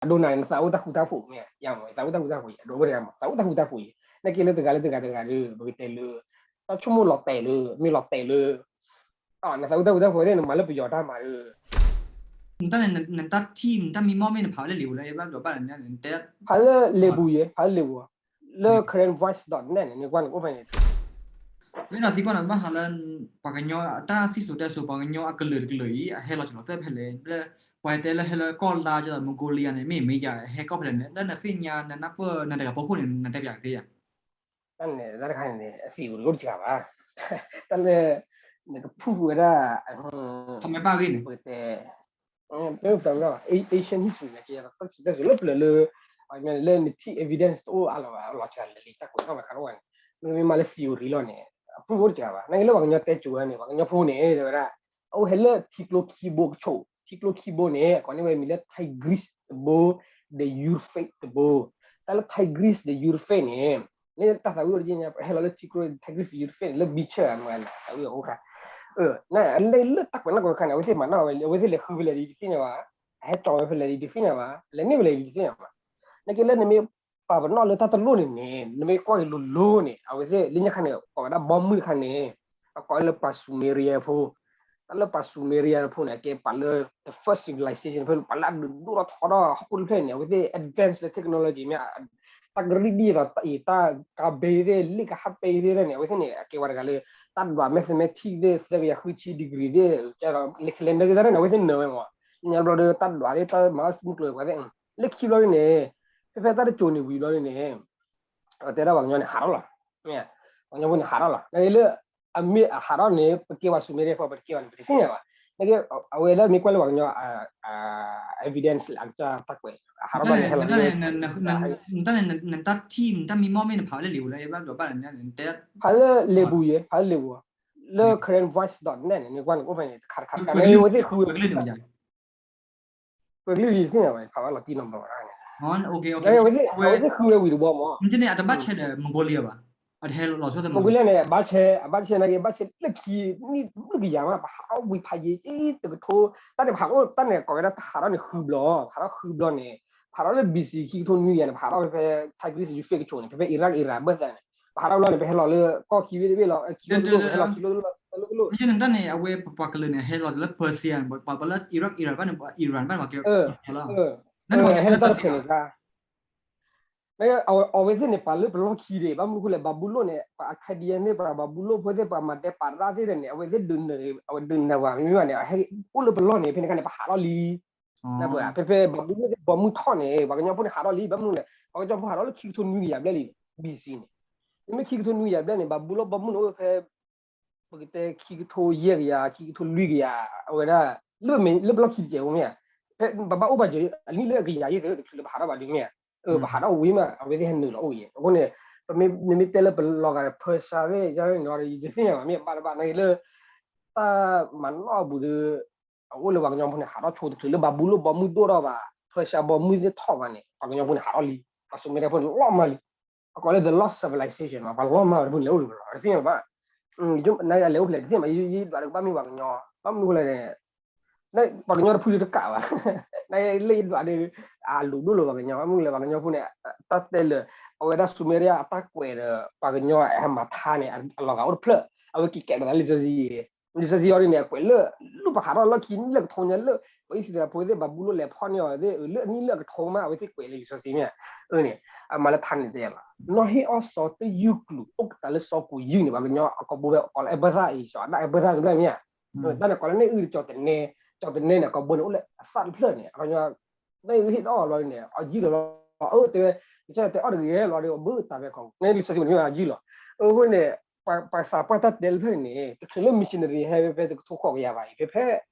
အဒိနၤန့ၣ် နသးအိၣ်တၢ်ဃူတၢ်ဖိးမ့ၢ်ဧါ, ယၤမ့ၢ် သးအိၣ်တၢ်ဃူတၢ်ဖိး ယၤဒိဝဲတဂၤမ့ၢ် သးအိၣ်တၢ်ဃူတၢ်ဖိးအံၤ, နာ်က့လၢတဂၤလၢတဂၤတဂၤဒီး ပကတဲလၢ တၢ်ဆိကမိၣ်လီၤတဲာ်လၢ မ့ၢ်လီၤတဲာ်လၢ နသးအိၣ်တၢ်ဃူတၢ်ဖိးသ့ၣ် နမၤလၢပယီၤတၢ်မၤဒီး နတၢ်ထံၣ် နတၢ်မံမီၢ်မ့ၢ်နဖးဝဲလၢလံာ်ပူၤလၢ ဘၣ်ဘျီဘၣ်လၢ ဖးလၢလံာ်ပူၤယဲ ဖးလၢလံာ်ပူၤ, လၢ Karen Voice dot net န့ၣ် နကွၢ်န့ၣ်အိၣ်ဖဲန့ၣ် လၢနီၢ်သံကွၢ်နၤဘၣ်ဟးလၢ ပှၤကညီအတၢ်စံၣ်စိၤတဲစိၤ ပှၤကညီအကလုာ်တကလုာ်အံၤ အဟဲလီၤစၢၤလီၤသွဲၣ်ဖဲလဲၣ်, လၢပှၤဟဲတဲလၢဟဲလၢကီၢ်လါ Mongolia န့ၣ် မ့ၢ်မ့ၢ်ယၤဟဲကီၢ်ဖဲလဲၣ်န့ၣ် လၢနသ့ၣ်ညါနနၢ်ပၢၢ်နတဂၤဖီခိၣ်န့ၣ် နတဲပၠးကသ့ဧါ. တၢ်န့ၣ် တၢ်တခါန့ၣ်န့ၣ် အသံးအိၣ်တအိၣ်တစှၤဘၣ်, တၢ်လၢ နကဖုၣ်ဝဲဒၣ် ပကတဲ Asian history န့ၣ် ကဲတၢ်စံၣ်တဲစိၤလၢပျၢၤလၢ လၢနထံၣ် evidence တအိၣ်အါလီၤဘၣ် လီၤစှၤလၢလံာ်တၢ်ကွဲးထီၣ် မၤခးထီၣ်ဝဲန့ၣ် မ့မ့ၢ်မၤလၢ theory လီၤန့ၣ် အ proof တအိၣ်တစှၤဘၣ်. နာ်က့လၢပှၤကညီတဲကိၤဝဲန့ၣ် ပှၤကညီဖိန့ၣ် တဲဝဲဒၣ် အအိၣ်ဟဲလၢထံကျိခံဘိကဆိး, ထံကျိခံဘိန့ၣ် အကိးန့ၢ်ဝဲမံၤလၢ Tigris တဘိ ဒီး Euphrates တဘိ, တၢ်လၢ Tigris ဒီး Euphrates န့ၣ် လၢတၢ်သးဝံၣ်အိၣ်တက့ၢ်ညါ ဟဲလီၤလၢထံကျိ Tigris Euphrates န့ၣ် လၢ beach မ့ၢ်သးဝံၣ်အိၣ်ခါ, နာ်က့လၢတၢ်ကွဲးနီၣ်ကွဲးခါန့ၣ် အဝဲသ့ၣ်မၤနီၣ်ဝဲလံ အဝဲသ့ၣ်လဲၤဃုဖဲလဲၣ်ဒ်တသ့ၣ်ညါဘၣ်, အဟဲကၠီဝဲဖဲလဲၣ်ဒ်တသ့ၣ်ညါဘၣ်, လဲၤန့ၢ်ဖဲလဲၣ်ဒ်တသ့ၣ်ညါဘၣ်. နာ်က့လၢနမ့ၢ်ပာ်ပနီၣ်လၢတၢ်တလိၣ်န့ၣ်န့ၣ် နမ့ၢ်ကွၢ်က့ၤလိၤလိၤန့ၣ် အဝဲသ့ၣ်လၢညါခါန့ၣ် ကိးဝဲဒၣ်ဘီမုၢ်တခါန့ၣ် အကိးလၢပှၤ Sumerian ဖိ, တၢ်လၢပှၤ Sumerian ဖိန့ၣ် အကဲပှၤလၢ the first civilization ဖဲပှၤလၢအဒုးဒိၣ်ထီၣ်ထီထီၣ် ဟီၣ်ခိၣ်တဖျၢၣ်န့ၣ် အဝဲသ့ၣ် advance လၢ technology မ့ၢ် တၢ်ကရံၣ်ဒ်သိး တၢ်ကါဘ့သ့ၣ် လ့ၣ်ကဟၣ်ပဲသ့ၣ်န့ၣ် အဝဲသ့ၣ်န့ၣ် အကဲဝဲတဂၤလၢ တၢ်ဒွး mathematics သ့ၣ် သၢကယၤဃုဆံ degree သ့ၣ် လၢ calendar သ့ၣ်တဖၣ်န့ၣ် အဝဲသ့ၣ်နၢၤဝဲမး, ညါဘျီဒီး တၢ်ဒွးသ့ၣ် တၢ်မၤအီၣ်မုၢ်ကျိၤပှၤသ့ၣ် လၢခံဘျီန့ၣ် ဖဲဖဲတၢ်တကိၤန့ၣ်ဝံၤဘျီန့ၣ် တဲဒၣ်ပှၤကညီန့ၣ် ဟးထီၣ်လီၤ, ပှၤကညီဖိန့ၣ် ဟးထီၣ်လီၤ. နာ်က့လၢ အမ့ၢ်အဟးထီၣ်န့ၣ် ပကဲပှၤ Sumerian ဖိ ပတကဲဘၣ်န့ၣ် ပတသ့ၣ်ညါဘၣ်. နာ်က့ အဝဲလၢမ့ၢ်ကွၢ်လၢပှၤကညီ evidence လၢအကစၢ်တၢ်ကွဲး ဟးထီၣ်ဘၣ်န့ၣ် ဟဲလီၤလၢ နတၢ်ထံၣ် နတၢ်မံမီၢ်မ့ၢ်နဖးဝဲလၢလံာ်ပူၤလၢ ဘၣ်ဘျီဘၣ်လၢ တဲ ဖးလၢလံာ်ပူၤယဲ ဖးလၢလံာ်ပူၤ, လၢ Karen Voice dot net န့ၣ် နကွၢ်န့ၣ်အိၣ်ဖဲန့ၣ် တခါတခါတခါ နာ်က့အဝဲသ့ၣ်ဃုဝဲ ကွဲးကလုၢ်န့ၣ်မ့ၢ်ယါ ကွဲးကလုၢ်ဒ်သ့ၣ်ညါဘၣ် ဖးဝဲလီၤတံၢ်နီတဘျီဘၣ်န့ၣ်, အဝဲသ့ၣ်ဃုဝဲဝံၤတဘျီမး, မ့ၢ်န့ၣ် အတဘၣ်ဆဲးဒီး Mongolia ဘၣ်, အတဟဲလီၤဆီသး Mongolia န့ၣ် အဘၣ်ဆဲး အဘၣ်ဆဲးနာ်က့ ဘၣ်ဆဲးလၢခံ နံၣ်ဘျုးကယၤမး ပဟးထီၣ်ဝံၤဖးယံၤ တကထိ တၢ်န့ၣ် ပဟးအိၣ်တၢ်န့ၣ် ကိးဝဲဒၣ်တၢ်ဟးထီၣ်န့ၣ်ဃုဘျီ, ဟးထီၣ်ဃုဘျီန့ၣ် ပဟးထီၣ်လၢ B C ခံကထိနွံကယၤန့ၣ် ပဟးထီၣ်ဖဲ Tigris Euphrates ကဆိးန့ၣ် ဖဲဖဲ Iraq Iran ဘၢၣ်သးန့ၣ် ပဟးထီၣ်ဘျီန့ၣ် ပဟဲလီၤလၢကီၢ်ခံဘ့ၣ်တဘ့ၣ်လီၤ ခံဘ့ၣ်တဘ့ၣ် ပဟဲလီၤခံဘ့ၣ်တဘ့ၣ် တဘ့ၣ်တဘ့ၣ် မ့ၢ်န့ၣ်တၢ်န့ၣ် အဝဲပပှၤကလုာ်န့ၣ် ဟဲလီၤလၢ Persia ပှၤလၢ Iraq Iran ဘၣ်န့ၣ် Iran ဘၣ်န့ၣ် ပှၤက လီၤ ဟဲလီၤတၢ်တဖျၢၣ်န့ၣ် အဝဲသ့ၣ်န့ၣ် ပာ်လၢပလီၢ်ခံဒံး ဘၣ်မနုၤအဃိလဲၣ် ဘၤဘူလိၣ်န့ၣ် ပှၤ Akkadian သ့ၣ် ပှၤဘၤဘူလိၣ်ဖိသ့ၣ် ပှၤမၤဒဲးပာ်ရၣ်သ့ၣ်န့ၣ် အဝဲသ့ၣ်ဒုးနၢၤ အဝဲဒုးနၢၤပှၤ မ့မ့ၢ်ဘၣ်န့ၣ် အဟဲအိၣ်လၢပလီၢ်န့ၣ် ဖဲန့ၣ်ခါန့ၣ် ပဟးထီၣ်လံ ဖဲဖဲဘၤဘူလိၣ်သ့ၣ် ဘီမုၢ်ထီၣ်န့ၣ် ပှၤကညီဖိန့ၣ် ဟးထီၣ်လံ ဘၣ်မနုၤလဲၣ် ပှၤကညီဖိဟးထီၣ်လၢခံကထိနွံကယၤဘျဲၣ်လံ B C န့ၣ် မ့မ့ၢ်ခံကထိနွံကယၤဘျဲၣ်န့ၣ် ဘၤဘူလိၣ်ဘီမုၢ်န့ၣ်အိၣ်ဖဲ ပကတဲခံကထိယဲၢ်ကယၤ ခံကထိလွံၢ်ကယၤ အဝဲဒၣ် လၢပလီၢ်ခံတစဲးဖိမ့ၢ်ဧါ ဖဲပဘၣ်အိၣ်ဘၣ်ယဲၤ အနံၣ်လၢအကယၤယဲၢ်သ့ၣ် တချုးလၢပဟးထီၣ်ဘၣ်ဒုးမ့ၢ်ဧါ ပဟးထီၣ်ဝံၤမး အဝဲသ့ၣ်ဟဲနုာ်လီၤအိၣ်ယဲၤ အဃိန့ၣ် ပမ့ၢ်တဲလၢပလီၤဂာ် Persia သ့ၣ် ယတသ့ၣ်ညါဘၣ် မ့ၢ်ဘၣ်တဘၣ် နာ်က့လၢ တၢ်မၤနီၣ်အပူၤဒီး အအိၣ်လၢပှၤကညီဖိန့ၣ် ဟးထီၣ်ဆိတချုးလၢဘၤဘူလိၣ်ဘီမုၢ်ဒိၣ်ထီၣ်ဘၣ် Persia ဘီမုၢ်သ့ၣ်ထီၣ်ဘၣ်န့ၣ် ပှၤကညီဖိန့ၣ် ဟးထီၣ်လံ ပှၤ Sumerian ဖိန့ၣ် လီၤမၢ်လံ အကိးလၢ the lost civilization မး ပှၤလီၤမၢ်ဝဲတဖုန့ၣ် လဲၤအိၣ်လၢပလီၢ် တသ့ၣ်ညါဘၣ် နာ်က့လဲၤအိၣ်ဖဲလဲၣ် တသ့ၣ်ညါဘၣ် ယဒွးတကဘၣ်မ့ၢ်ပှၤကညီ ဘၣ်မနုၤအဃိလဲၣ်န့ၣ် ပှၤကညီတဖုတကးဘၣ် နာ်က့လၢယဒွးဒီး အလိၤဒိၣ်လၢပှၤကညီ ဘၣ်မနုၤလဲၣ် ပှၤကညီဖိန့ၣ် တၢ်တဲလၢ အဝဲဒၣ် Sumeria အတၢ်ကွဲးဒီး ပှၤကညီအဟဲမၤထါန့ၣ် အလီၤဂာ်အိၣ်တဖျၢၣ် အဝဲက့ၤကဲးဒီးသးလံာ်စီဆှံ လံာ်စီဆှံအံၤန့ၣ် အကွဲးလၢ လၢပဟးထီၣ်လီၢ်ခံနံၣ်လၢကထိညါလၢ ပှၤအံၣ်စရ့လးဖိသ့ၣ် ဘၤဘူလိၣ်လဲၤဖီၣ်န့ၢ်အီၤသ့ၣ် လၢအနံၣ်လၢအကထိမး အဝဲသ့ၣ်ကွဲးလၢလံာ်စီဆှံမ့ၢ်ဧါ န့ၣ် အမၤလၢထါန့ၣ်တဲလီၤ နီၢ်ဟ့ၣ်အီၣ်စီၤတယူၢ်ကျူး အိၣ်ကတၢၢ်လၢစီၤကိာ်ယူၢ်န့ၣ် ပှၤကညီအကိာ်ဘိဖဲကိးလၢအဲဘၢသၣ်အံၤ စီၤအၤဒၣ်အဲဘၢသၣ်န့ၣ်ဖျၢၣ်မ့ၢ်ဧါ တၢ်န့ၣ်ကိးလၢနဲၣ်အုၣ်ကၠီၤတနဲ ကၠီၤတနဲန့ၣ် ကိာ်ဘိန့ၣ် အိၣ်လၢအသၣ်တဖျၢၣ်န့ၣ် ပှၤကညီ နဲၣ်အုၣ်ဟ့ၣ်ဒီးအီၤလီၤန့ၣ် အယုၢ်လီၤလီၤ အၢ တဲဝဲ ကစၢ်တဲအီၣ်တဂ့ၤလီၤဒီး အဘၢတၢ်ဖဲကိာ် နဲၣ်လံာ်စီဆှံန့ၣ်အယုၢ်လီၤ အဃိန့ၣ် ပှၤသးပှၢ်တၢ်တဲတဖျၢၣ်န့ၣ် တချုးလၢ missionary ဟဲဖဲတကထိဃိးကယၤဘၣ်အံၤ ဖဲဖဲ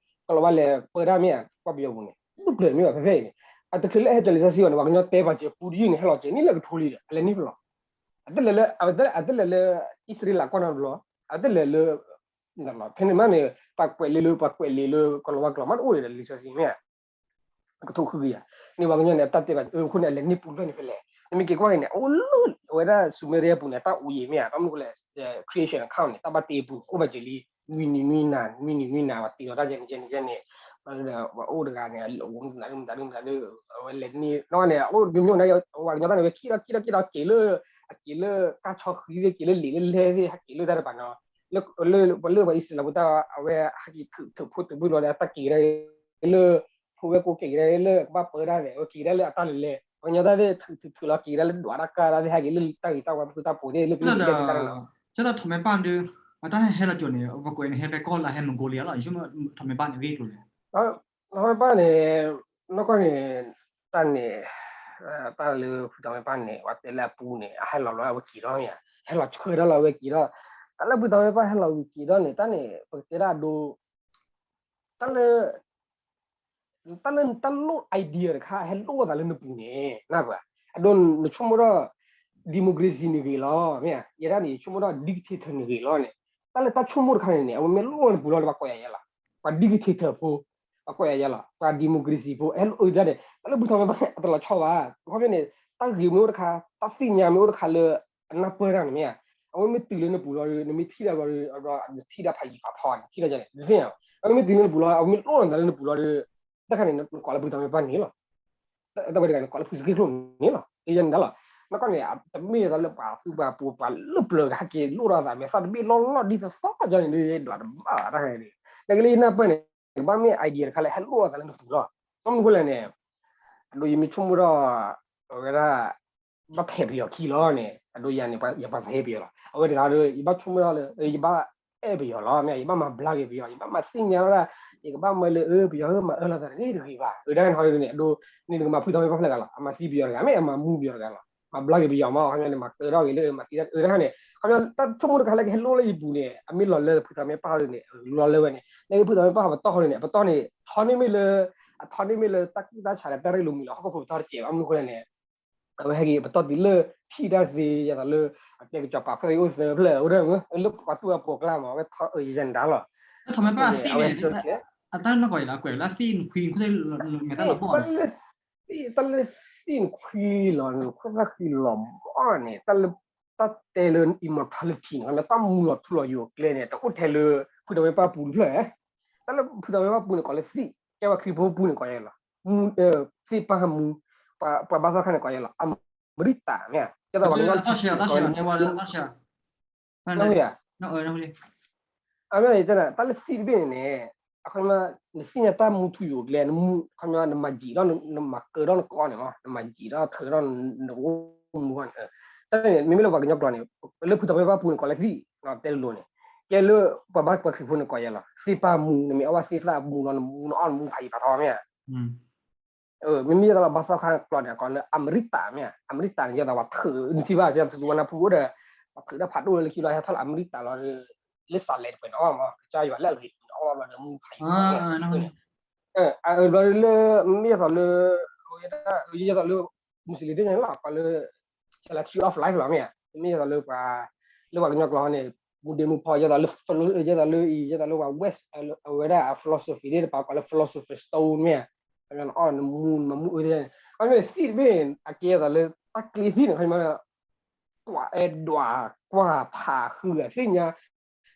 ကလီၤဘၣ်လဲၤပၢတၢ်မ့ၢ်ဧါ ကွၢ်ပယီၤပူၤန့ၣ် ဒူၣ်ကျၢၤမ့ၢ်ဘၣ် ဖဲဖဲအံၤန့ၣ် အတချုးလၢအဟဲကၠီၤလံာ်စီဆှံဘၣ်န့ၣ် ပှၤကညီတဲပှၤစၢၤပူတယုၢ်န့ၣ် ဟဲလီၤစၢၤန့ၣ်လၢကထိလံဒီး အလဲၤန့ၢ်ဖဲလီၤ အတလဲၤလၢ အတလဲၤလၢ အံၣ်စရ့လးကွၢ်နီတဘျီ အတလဲၤလၢ ဖဲန့ၣ်မးန့ၣ် ပှၤကွဲးလံာ်လၢ ပှၤကွဲးလံာ်လၢ ကလီၤဝါကျိာ်မးတအိၣ်ဒီးလံာ်စီဆှံမ့ၢ်ဧါ ကထိဃုကယၤ န့ၣ်ပှၤကညီန့ၣ် အတၢ်တဲဘၣ် အဃိန့ၣ် အလဲၤန့ၢ်ပူၤဖျၢၣ်န့ၣ်ဖဲလဲၣ် နမ့ၢ်က့ၤကွၢ်က့ၤန့ၣ် အိၣ်လၢ အဝဲဒၣ် Sumeria ပူၤန့ၣ် တၢ်အိၣ်ယံၤမ့ၢ်ဧါ ဘၣ်မနုၤဃိလဲၣ် creation account န့ၣ် တၢ်ဘၣ်တ့အပူၤန့ၣ် အိၣ်ဘၣ်စၢၤလံ နွံနံၤနွံနၤ နွံနံၤနွံနၤ ပှၤတ့လီၤတၢ်ယဲန့ၣ်ယဲန့ၣ်ယဲန့ၣ် ပှၤအိၣ်တဂၤန့ၣ် မတၤဒုမတၤဒုမတၤဒု အဝဲလဲၤန့ၢ်နီၢ်န့ၣ် အိၣ်ဒုးမိၢ်န့ၣ် ပှၤကညီတၢ်န့ၣ် ဝဲက့ၤဒီးက့ၤဒီးက့ၤဒီးက့ၤလၢ အက့ၤလၢကၢ်ဆီဃံသ့ၣ် က့ၤလၢလံာ်လၢလဲၢ်သ့ၣ် ဟဲက့ၤလၢတၢ်တပၤနီၤ လၢပှၤလၢပှၤအံၣ်စရ့လးဖိတၢ် အဝဲဟဲက့ၤထုးဖိထုးဖိလီၤဒီး အတၢ်က့ၤကဒါလၢ ဖိဝဲၢ်ကိးက့ၤကဒါလၢကဘၣ်ပၢတၢ်သ့ၣ် အဝဲက့ၤကဒါလၢအတၢ်လဲၤလဲၤ ပှၤကညီတၢ်သ့ၣ်ထုးထုးထုးလီၤက့ၤကဒါလၢဒွးတၢ်ကၢ်တၢ်သ့ၣ် ဟဲက့ၤလၢတၢ်ဂ့ၤတၢ်ဝါပသူတၢ်ပိာ်သ့ၣ် လၢကလံၤကဲကဲတၢ်န့ၣ်လီၤ. ကဲသိးထီးမဲာ်ပၢ်ဒုး အတၢ်ဟဲလီၤကၠိန့ၣ် ပကွဲးန့ၣ် ဟဲဖဲကီၢ်လၢဟဲမုၢ်ကိလံယါလီၤ ယဆိကမိၣ်ထီးမဲာ်ပၢ်န့ၣ် အဂ့ၢ်အကျိၤလဲၣ်. ထီးမဲာ်ပၢ်န့ၣ် နီၢ်ကီၢ်န့ၣ် တၢ်န့ၣ် တၢ်လၢဖုထီးမဲာ်ပၢ်န့ၣ် ပှၤတဲလၢအပူၤန့ၣ် အဟဲလီၤလီၤအဝဲက့ၤထီၣ်မ့ၢ်ဧါ ဟဲလီၤဆှၢထီၣ်လီၤအဝဲက့ၤထီၣ် တၢ်လၢဖုထီးမဲာ်ပၢ်ဟဲလီၤဝံၤက့ၤထီၣ်န့ၣ် တၢ်န့ၣ် ပကတဲဒၣ်အဒိ တၢ်လၢ တၢ်လၢတၢ်လိၣ် idea တခါ ဟဲလိၣ်အသးလၢနပူၤန့ၣ် နၢ်ပၢၢ် အဒိ နဆိကမိၣ်ထီၣ် democracy န့ၣ်ဂ့ၤလီၤ မ့ၢ်ဧါ ယဲဒၣ်န့ၣ် ယဆိကမိၣ်ထီၣ် dictator န့ၣ်ဂ့ၤလီၤန့ၣ် တၢ်လၢတၢ်ဆိကမိၣ်တခါန့ၣ်န့ၣ် အဝဲမ့ၢ်လိၣ်လၢနပူၤလီၤ ပှၤကိးယၤယဲလီၤ ပှၤ dictator ဖိ ပှၤကိးယၤယဲလီၤ ပှၤ democracy ဖိ ဟဲလိၣ်အသးန့ၣ် တၢ်လၢဖုထီးမဲာ်ပၢ်န့ၣ် အတလီၤဆီဘၣ် ခီဖျိန့ၣ် တၢ်ဂ့ၤမ့ၢ်အိၣ်တခါ တၢ်သ့ၣ်ညါမ့ၢ်အိၣ်တခါလၢ အနၢ်ပၢၢ်တၢ်န့ၣ်မ့ၢ်ဧါ အဝဲမ့ၢ်တုၤလၢနပူၤလီၤဒီး နမ့ၢ်ထံၣ်ဒၣ်ဘျီဒီး နထံၣ်ဒၣ်ဖးယံၤဖးထီန့ၣ် ထံၣ်ဒၣ်ယဲန့ၣ် နသ့ၣ်ညါ အဝဲမ့ၢ်တုၤလၢနပူၤလီၤ အဝဲမ့ၢ်လိၣ်လီၤသးလၢနပူၤလီၤဒီး တၢ်ခါန့ၣ် နကိးလၢဖုထီးမဲာ်ပၢ်န့ၣ်လီၤ တၢ်ဝဲတဂၤန့ၣ် ကိးလၢဖုစက့ၢ်ကျိၣ်န့ၣ်လီၤ ယဲန့ၣ်ဒၣ်လီၤ နကီၢ်န့ၣ် တမ့ၢ်လၢပှၤသူပှၤပိၤပှၤလၢပျၢၤကဟဲက့ၤလိၣ်ထီၣ်သး မဲာ်သၣ်တဘ့ၣ်လီၢ်လီၢ်ဒ်သိးသိးကီန့ၣ် ဒ်ဒွးတဘၣ်ဘၣ်တၢ်ခါန့ၣ် နကလၢနၢ်ပၢၢ်န့ၣ် ကဘၣ်မ့ၢ် idea တခါလၢဟဲလိၣ်ထီၣ်သးလၢနပူၤလီၤ ဘၣ်မနုၤဃိလဲၣ်န့ၣ် အဒိ ယမ့ၢ်ဆိကမိၣ်ထီၣ် အဝဲဒၣ် ဘၣ်ဖဲးပယီၤခံလီၤန့ၣ် အဒိယၤန့ၣ် ယပှၤဖဲးပယီၤလီၤ အဝဲတဂၤဒီး ယဘၣ်ဆိကမိၣ်ထီၣ်လၢ ယဘၣ်အဲၣ်ပယီၤလီၤ မ့ၢ် ယဘၣ်မၤဘျါက့ၤပယီၤ ယဘၣ်မၤသ့ၣ်ညါဝဲဒၣ် ယကဘၣ်မၢလၢအၢ ပယီၤဧၢ မၤအၢလီၤသးတဂ့ၤတဂ့ၤဘၣ် အဝဲဒၣ်န့ၣ် အဒိန့ၣ် နကမၤဖုထီးမဲာ်ပၢ်ဖဲလဲၣ်ဂၤလီၤ အမၤသံပယီၤတဂၤ မ့ၢ်အမၤမူပယီၤတဂၤလီၤ မၤဘျါက့ၤပယီၤမ့ၢ် ခီပညီန့ၣ် မၤကၢထီၣ်က့ၤလၢမၤသံတၢ်အၢတၢ်န့ၣ် ခီပညီ တၢ်ဆိကမိၣ်တခါလၢကဟဲလိၣ်လၢယပူၤန့ၣ် အမ့ၢ်လီၤလၢဖုထီးမဲာ်ပၢ်န့ၣ် လီၤလၢဝဲန့ၣ် လၢဖုထီးမဲာ်ပၢ်ပတီၢ်ဃီန့ၣ် အပတီၢ်န့ၣ် ထီန့ၢ်မ့ၢ်လၢ အထီန့ၢ်မ့ၢ်လၢတၢ်ကူၣ်တၢ်ဆးဒီးတၢ်ရ့လိာ်မုာ်လီၤ ဟီၣ်ခိၣ်ဖိပတီၢ်တစဲးဘၣ် မနုၤဃိလဲၣ်န့ၣ် အဝဲဟဲက့ၤပတီၢ်တုၤလၢထံၣ်တၢ်သ့ ယသးလၢ အကဲကစီၤပၤဖျၢၣ်အံၤအိၣ်သၢဖျၢၣ် အိၣ်ဒၣ်လၢပှၤသူၣ်အပိာ်ကျါမး အဝဲထီအၢယဲန့ၣ်ဒၣ်လီၤ ထီးမဲာ်ပၢ်သ့ၣ်န့ၣ် အတၢ်နီၢ်ကီၢ်အံၤလီၤ ကွဲးလၢသ့ၣ်နခွံနခွံမဲာ်တၢ်လီၤဘီၣ် တၢ်လၢသ့ၣ်နခွံလီၤ နခွံသၣ်ဃံလီၤဘီၣ်န့ၣ် တၢ်လၢ တၢ်တဲလၢ immortality န့ၣ် တၢ်မူလီၤထူလီၤယိာ်ကျဲန့ၣ် တအိၣ်ထဲလၢ ဖုထီးမဲာ်ပၢ်ပူၤတဖျၢၣ် တၢ်လၢဖုထီးမဲာ်ပၢ်ပူၤန့ၣ် ကိးလၢသ့ၣ် ကဲပှၤခရံာ်ဖိပူၤန့ၣ် ကိးယဲလီၤ မူ သ့ၣ်ပၢ်မူ ပှၤဘါသီခါန့ၣ် ကိးယဲလီၤ အမရံတၢ်မ့ၢ် ကဲသိးပှၤကညီ အမ့ၢ် တၢ်လၢသ့ၣ်တဘ့ၣ်န့ၣ်န့ၣ် အခီပညီ နသ့ၣ်ညါတၢ်မူထူယိာ်ကျဲ နမူ အခီပညီ နမၤယံာ်ဒီး နမၤကၢထီၣ်နကီၢ်န့ၣ်မး နမၤယံာ်ဒီးထုးဒီးနကီၢ်န့ၣ်မး နမူ တၢ်န့ၣ် မ့မ့ၢ်လၢပှၤကညီကျိာ်န့ၣ် လၢဖုထီးမဲာ်ပၢ်ပူၤန့ၣ် ကိးလၢသ့ၣ် တဲလိၤလိၤန့ၣ် ကဲလၢ ပှၤဘါပှၤခရံာ်ဖိန့ၣ် ကိးယဲလီၤ သ့ၣ်ပၢ်မူ နမ့ၢ်အီၣ်ဘၣ်သ့ၣ်သၣ်မူလီၤ နမူနအီၣ်နမူဖးယံာ်ဖးထီမ့ၢ် မ့မ့ၢ်ယဲသိးလၢဘါသီခါကျိာ်န့ၣ် ကိးလၢအမရံတၢ်မ့ၢ် အမရံတၢ်န့ၣ် ယဲသိးပှၤထုး နထံၣ်ဘၣ် ယဲသိးသုဝဲနၢ်ပူၤအိၣ်ဒီး ပှၤထုးတၢ်ဖးဒိၣ်လၢလၢခံလီၤ ဟဲထီၣ်လၢအမရံတၢ်လီၤ လၢစးလဲၤတပှဲၤန့ၣ်အီၣ်မး ကစၢ်ယွၤလၢအဂ့ၤန့ၣ်အီၣ်ဘၣ်လီၤဒီးမူဖးယံာ်ဖးထီန့ၣ် ဘျီလၢ မ့ၢ်ယဲသိးလၢ ယဲသိးလၢ မူစလ့ၣ်သ့ၣ်ညါလီၤ ကိးလၢ Tree of Life လီၤမ့ၢ် မ့ၢ်ယဲသိးလၢပှၤ လၢပှၤကညီကျိာ်န့ၣ် မူဒ့မူဖီ ယဲသိးလၢ ယဲသိးလၢ ယဲသိးလၢပှၤ West အဝဲဒၣ်အ philosophy သ့ၣ်တဖၣ် ကိးလၢ philosophy stone မ့ၢ် ခီပညီနအီၣ်နမူနမၤမူအၢသ့ၣ်န့ၣ် ခီပညီသ့ၣ်တဘ့ၣ် အကဲသိးလၢတၢ်ကျ့သ့ၣ်န့ၣ် ခီပညီ ကွၢ်အဲၣ်ဒွး ကွၢ်ဖးဃုာ်သ့ၣ်ညါ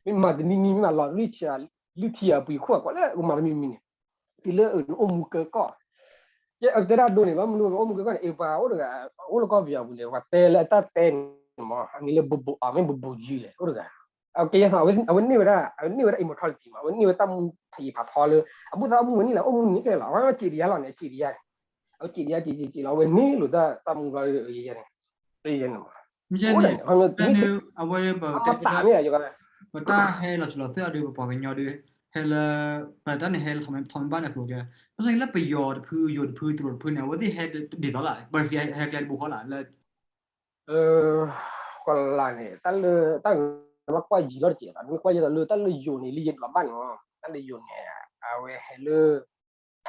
မ့ၢ်မၤတနံၤနံၤ မ့ၢ်မၤလီၤလွံၢ်ထံၣ် လွံၢ်ထံၣ်အပှံၤခိၣ် ကွၢ်လၢကမၤတမံၤမံၤန့ၣ် တုၤလၢနအိၣ်မူကၢကီၢ် ကဲတဲဒၣ်ဒိန့ၣ် ဘၣ်မနုၤအိၣ်မူကၢကီၢ်န့ၣ် အပှၤအိၣ်တဂၤ အိၣ်လၢကီၢ်ပယီၤပူၤန့ၣ် ပှၤတဲလၢအတၢ်တဲန့ၣ်မး အမံၤလၢ ဘိဘိ အမ့ၢ် ဘိဘိယုလဲၣ် အိၣ်တဂၤ ကဲသိး အဝဲန့ၢ်ဝဲဒၣ် အဝဲန့ၢ်ဝဲဒၣ် immortality မး အဝဲန့ၢ်ဝဲတၢ်မူဖးယံၤဖးထီလၢ အဘူၣ်သးအိၣ်မူဝဲန့ၣ်လၢ အိၣ်မူန့ၣ်ကဲလီၤ အဝဲစံးတယါလီၤန့ၣ် အစံးတယါန့ၣ် အဝဲစံးတယါ စံးစံးစံးလီၤ အဝဲန့ၢ်လိာ်သးတၢ်မူလီၤ ယဲန့ၣ် ယဲန့ၣ်မး အဝဲန့ၣ် ပတၢ်ဟဲလီၤစၢၤလီၤသွဲၣ်အီၤဒီး ပပှၤကညီဒီး ဟဲလၢ ပတၢ်န့ၣ်ဟဲလၢထီးမဲာ်ပၢ်န့ၣ်အကျိၤကျဲ ဘၣ်ဆၣ်လၢပယီၤတဖု ယိၤတဖု တရူးတဖုန့ၣ် အဝဲသ့ၣ်ဟဲဒ်သိးလီၤ ပှၤစံးဟဲကျဲတဘိဃီလီၤ လၢ ကီၢ်လၢ်န့ၣ် တၢ်လၢ တၢ်ဘၣ်ကွၢ်ယံာ်ထီၣ်တကဲးလီၤ မ့ၢ်ကွၢ်ယဲသိးလၢတၢ်လၢယိၤန့ၣ် လၢယဒွးဘၣ်န့ၣ် တၢ်လၢယိၤန့ၣ် အဝဲဟဲလၢ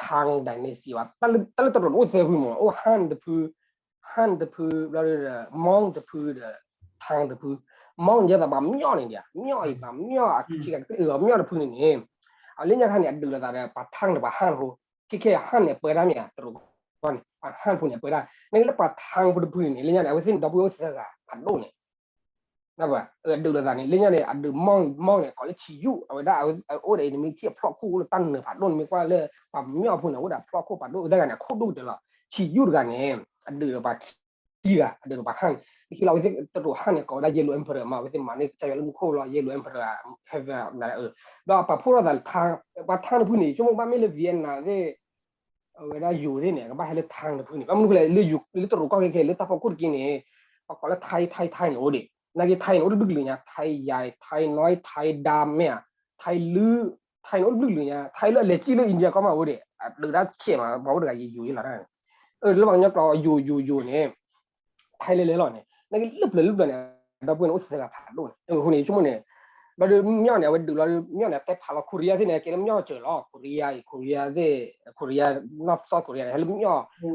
Tang Dynasty ဘၣ် တၢ်လၢတရူးန့ၣ်အိၣ်သၢဖုမး အိၣ် Han တဖု Han တဖု ဘျီဒီး Mong တဖုဒီး Tang တဖု Mong န့ၣ် ယဲသိးပှၤမၠီၣ်န့ၣ်ဒံး မၠီၣ်အံၤ ပှၤမၠီၣ်အခံဂၤကတၢၢ်အီၤ မၠီၣ်တဖုန့ၣ်န့ၣ် အလၢညါခါန့ၣ် အဒုးလိာ်သးဒီး ပှၤ Tang ဒီးပှၤ Han ဖိ ခဲခဲ Han န့ၣ် ပၢတၢ်မ့ၢ်ဧါ တရူးကီၢ်န့ၣ် ပှၤ Han ဖိန့ၣ် ပၢတၢ် နကလၢပှၤ Tang ဖိတဖုန့ၣ်န့ၣ် လၢညါန့ၣ် အဝဲသ့ၣ်န့ၣ် ဒီပုၢ်ဝဲၢ်အိၣ်သၢဂၤ ဖးဒိၣ်န့ၣ် အဒုးလိာ်သးန့ၣ် လၢညါန့ၣ် အဒုးမီၢ်မီၢ်န့ၣ် ကိးလၢဆံးယူၣ် အဝဲဒၣ်အအိၣ်ဒီး နမ့ၢ်ထံၣ်အဖျီၣ်ခိၣ်အိၣ်လၢတၢ်နၢၤဖးဒိၣ် နမ့ၢ်ကွၢ်လၢ ပှၤမၠီၣ်ဖိန့ၣ် အိၣ်ဒီးအဖျီၣ်ခိၣ်ဖးဒိၣ် တဂၤန့ၣ် အခိၣ်ဒိၣ်ကတၢၢ်လီၤ. ဆံးယူၣ်တဂၤန့ၣ် အဒုးဒီးပှၤခံဂၤ အဒုးဒီးပှၤဟၣ်န့ၣ် တခီလီၤ အဝဲသ့ၣ်တရူးဟၣ်န့ၣ် ကိးဝဲဒၣ် Yellow Emperor မး အဝဲသ့ၣ်မၤန့ၢ်ကစၢ်ယွၤလၢမူခိၣ်လီၤ Yellow Emperor ဟဲဝဲ ဒီးပာ်ဖှိၣ်ထီၣ်သး ပှၤထါတဖုန့ၣ် ဆိကမိၣ်ဘၣ်မ့ၢ်လၢ Vietnam သ့ၣ် အဝဲဒၣ်ယိၤသ့ၣ်န့ၣ် ကဘၣ်ဟဲလၢထါတဖုန့ၣ် ဘၣ်မနုၤဃိလဲၣ် လၢယိၤ လၢတရူးကီၢ်ခဲခဲ လၢတၢ်ဖီခိၣ်တက့ၢ်န့ၣ် ပှၤကိးလၢ Thai Thai Thai န့ၣ်အိၣ်ဒံး နာ်က့ Thai န့ၣ် အိၣ်တဘျုးကလုာ်ညါ Thai ယၤ Thai နီၢ် Thai ဒၢမဲာ် Thai လၢ Thai န့ၣ် အိၣ်တဘျုးကလုာ်ညါ Thai လၢအလဲၤကံၣ်လၢ India ကီၢ်မးအိၣ်ဒံး အဒုးတၢ်ခဲးမး ပှၤအိၣ်တဂၤယိၤယိၤလီၤ လၢပှၤကညီကျိာ်ယိၤယိၤယိၤန့ၣ် Thai လဲၤလဲၤလီၤန့ၣ် နာ်က့လၢပျၢၤလၢပျၢၤန့ၣ် ဒီပုၢ်ဝဲၢ်န့ၣ် အိၣ်သၢဂၤဖးဒိၣ်န့ၣ် အဃိန့ၣ် ယဆိကမိၣ်န့ၣ် ဘျီဒီး မၠီၣ်န့ၣ် အဝဲဒုးလီၤ မၠီၣ်န့ၣ် အတဲဖးလီၤ Korea သ့ၣ်န့ၣ် ကဲလၢမၠီၣ်စၢၤလီၤ Korea အံၤ Korea သ့ၣ် Korea North South Korea န့ၣ် ဟဲလၢမၠီၣ်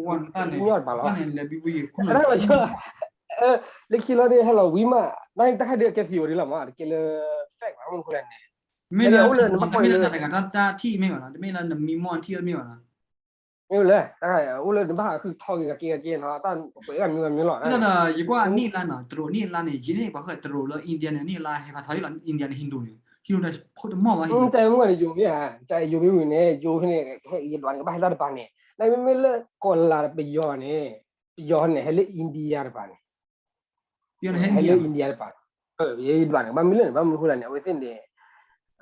မၠီၣ်တပၤလီၤ လၢခံလီၤန့ၣ် ဟဲလီၤဝံၤမး တၢ်တခါဒုးအကဲ theory လီၤမး တကဲလၢ fact ဘၣ် မနုၤဃိလဲၣ်န့ၣ် မ့ၢ်လၢ တမ့ၢ်လၢတၢ်တဂၤတၢ်ထံၣ်မ့ၢ်ဘၣ်နီၤ တမ့ၢ်လၢနမံမီၢ်ထံၣ်လၢမ့ၢ်ဘၣ်နီၤ မ့ၢ်လၢ တၢ်အိၣ်လၢနဘၣ်ဃးဃုထီဂ့ၤကက့ၤကက့ၤနီၤ တၢ်ပှဲၤဂၤမံဂၤမံလီၤ ဒ်သိးဒီး ယကွၢ်အနံၣ်အလါနီၤ တရူးအနံၣ်အလါန့ၣ် ယနံၣ်ပှၤဃၢၤတရူးလၢ India န့ၣ် အနံၣ်အလါဟဲဖးထီလီၤ India န့ၣ် Hindu န့ၣ် Hindu တၢ်ဖိတမီၢ်ဘၣ် Hindu တၢ်မ့ၢ်ယိၤမ့ၢ်ဧါ တၢ်ယိၤမ့ၢ်ဝံၤန့ၣ် ယိၤဖဲန့ၣ် ဟဲယဒွးန့ၣ် ကဘၣ်ဟဲလၢတပၤန့ၣ် နမ့မ့ၢ်လၢကီၢ်လၤပယီၤန့ၣ် ပယီၤန့ၣ် ဟဲလၢ India တပၤန့ၣ် ဟဲလၢ India တပၤ ယဒွးန့ၣ် ဘၣ်မနုၤလဲၣ်န့ၣ် ဘၣ်မနုၤဃိလဲၣ်န့ၣ် အဝဲသ့ၣ်န့ၣ်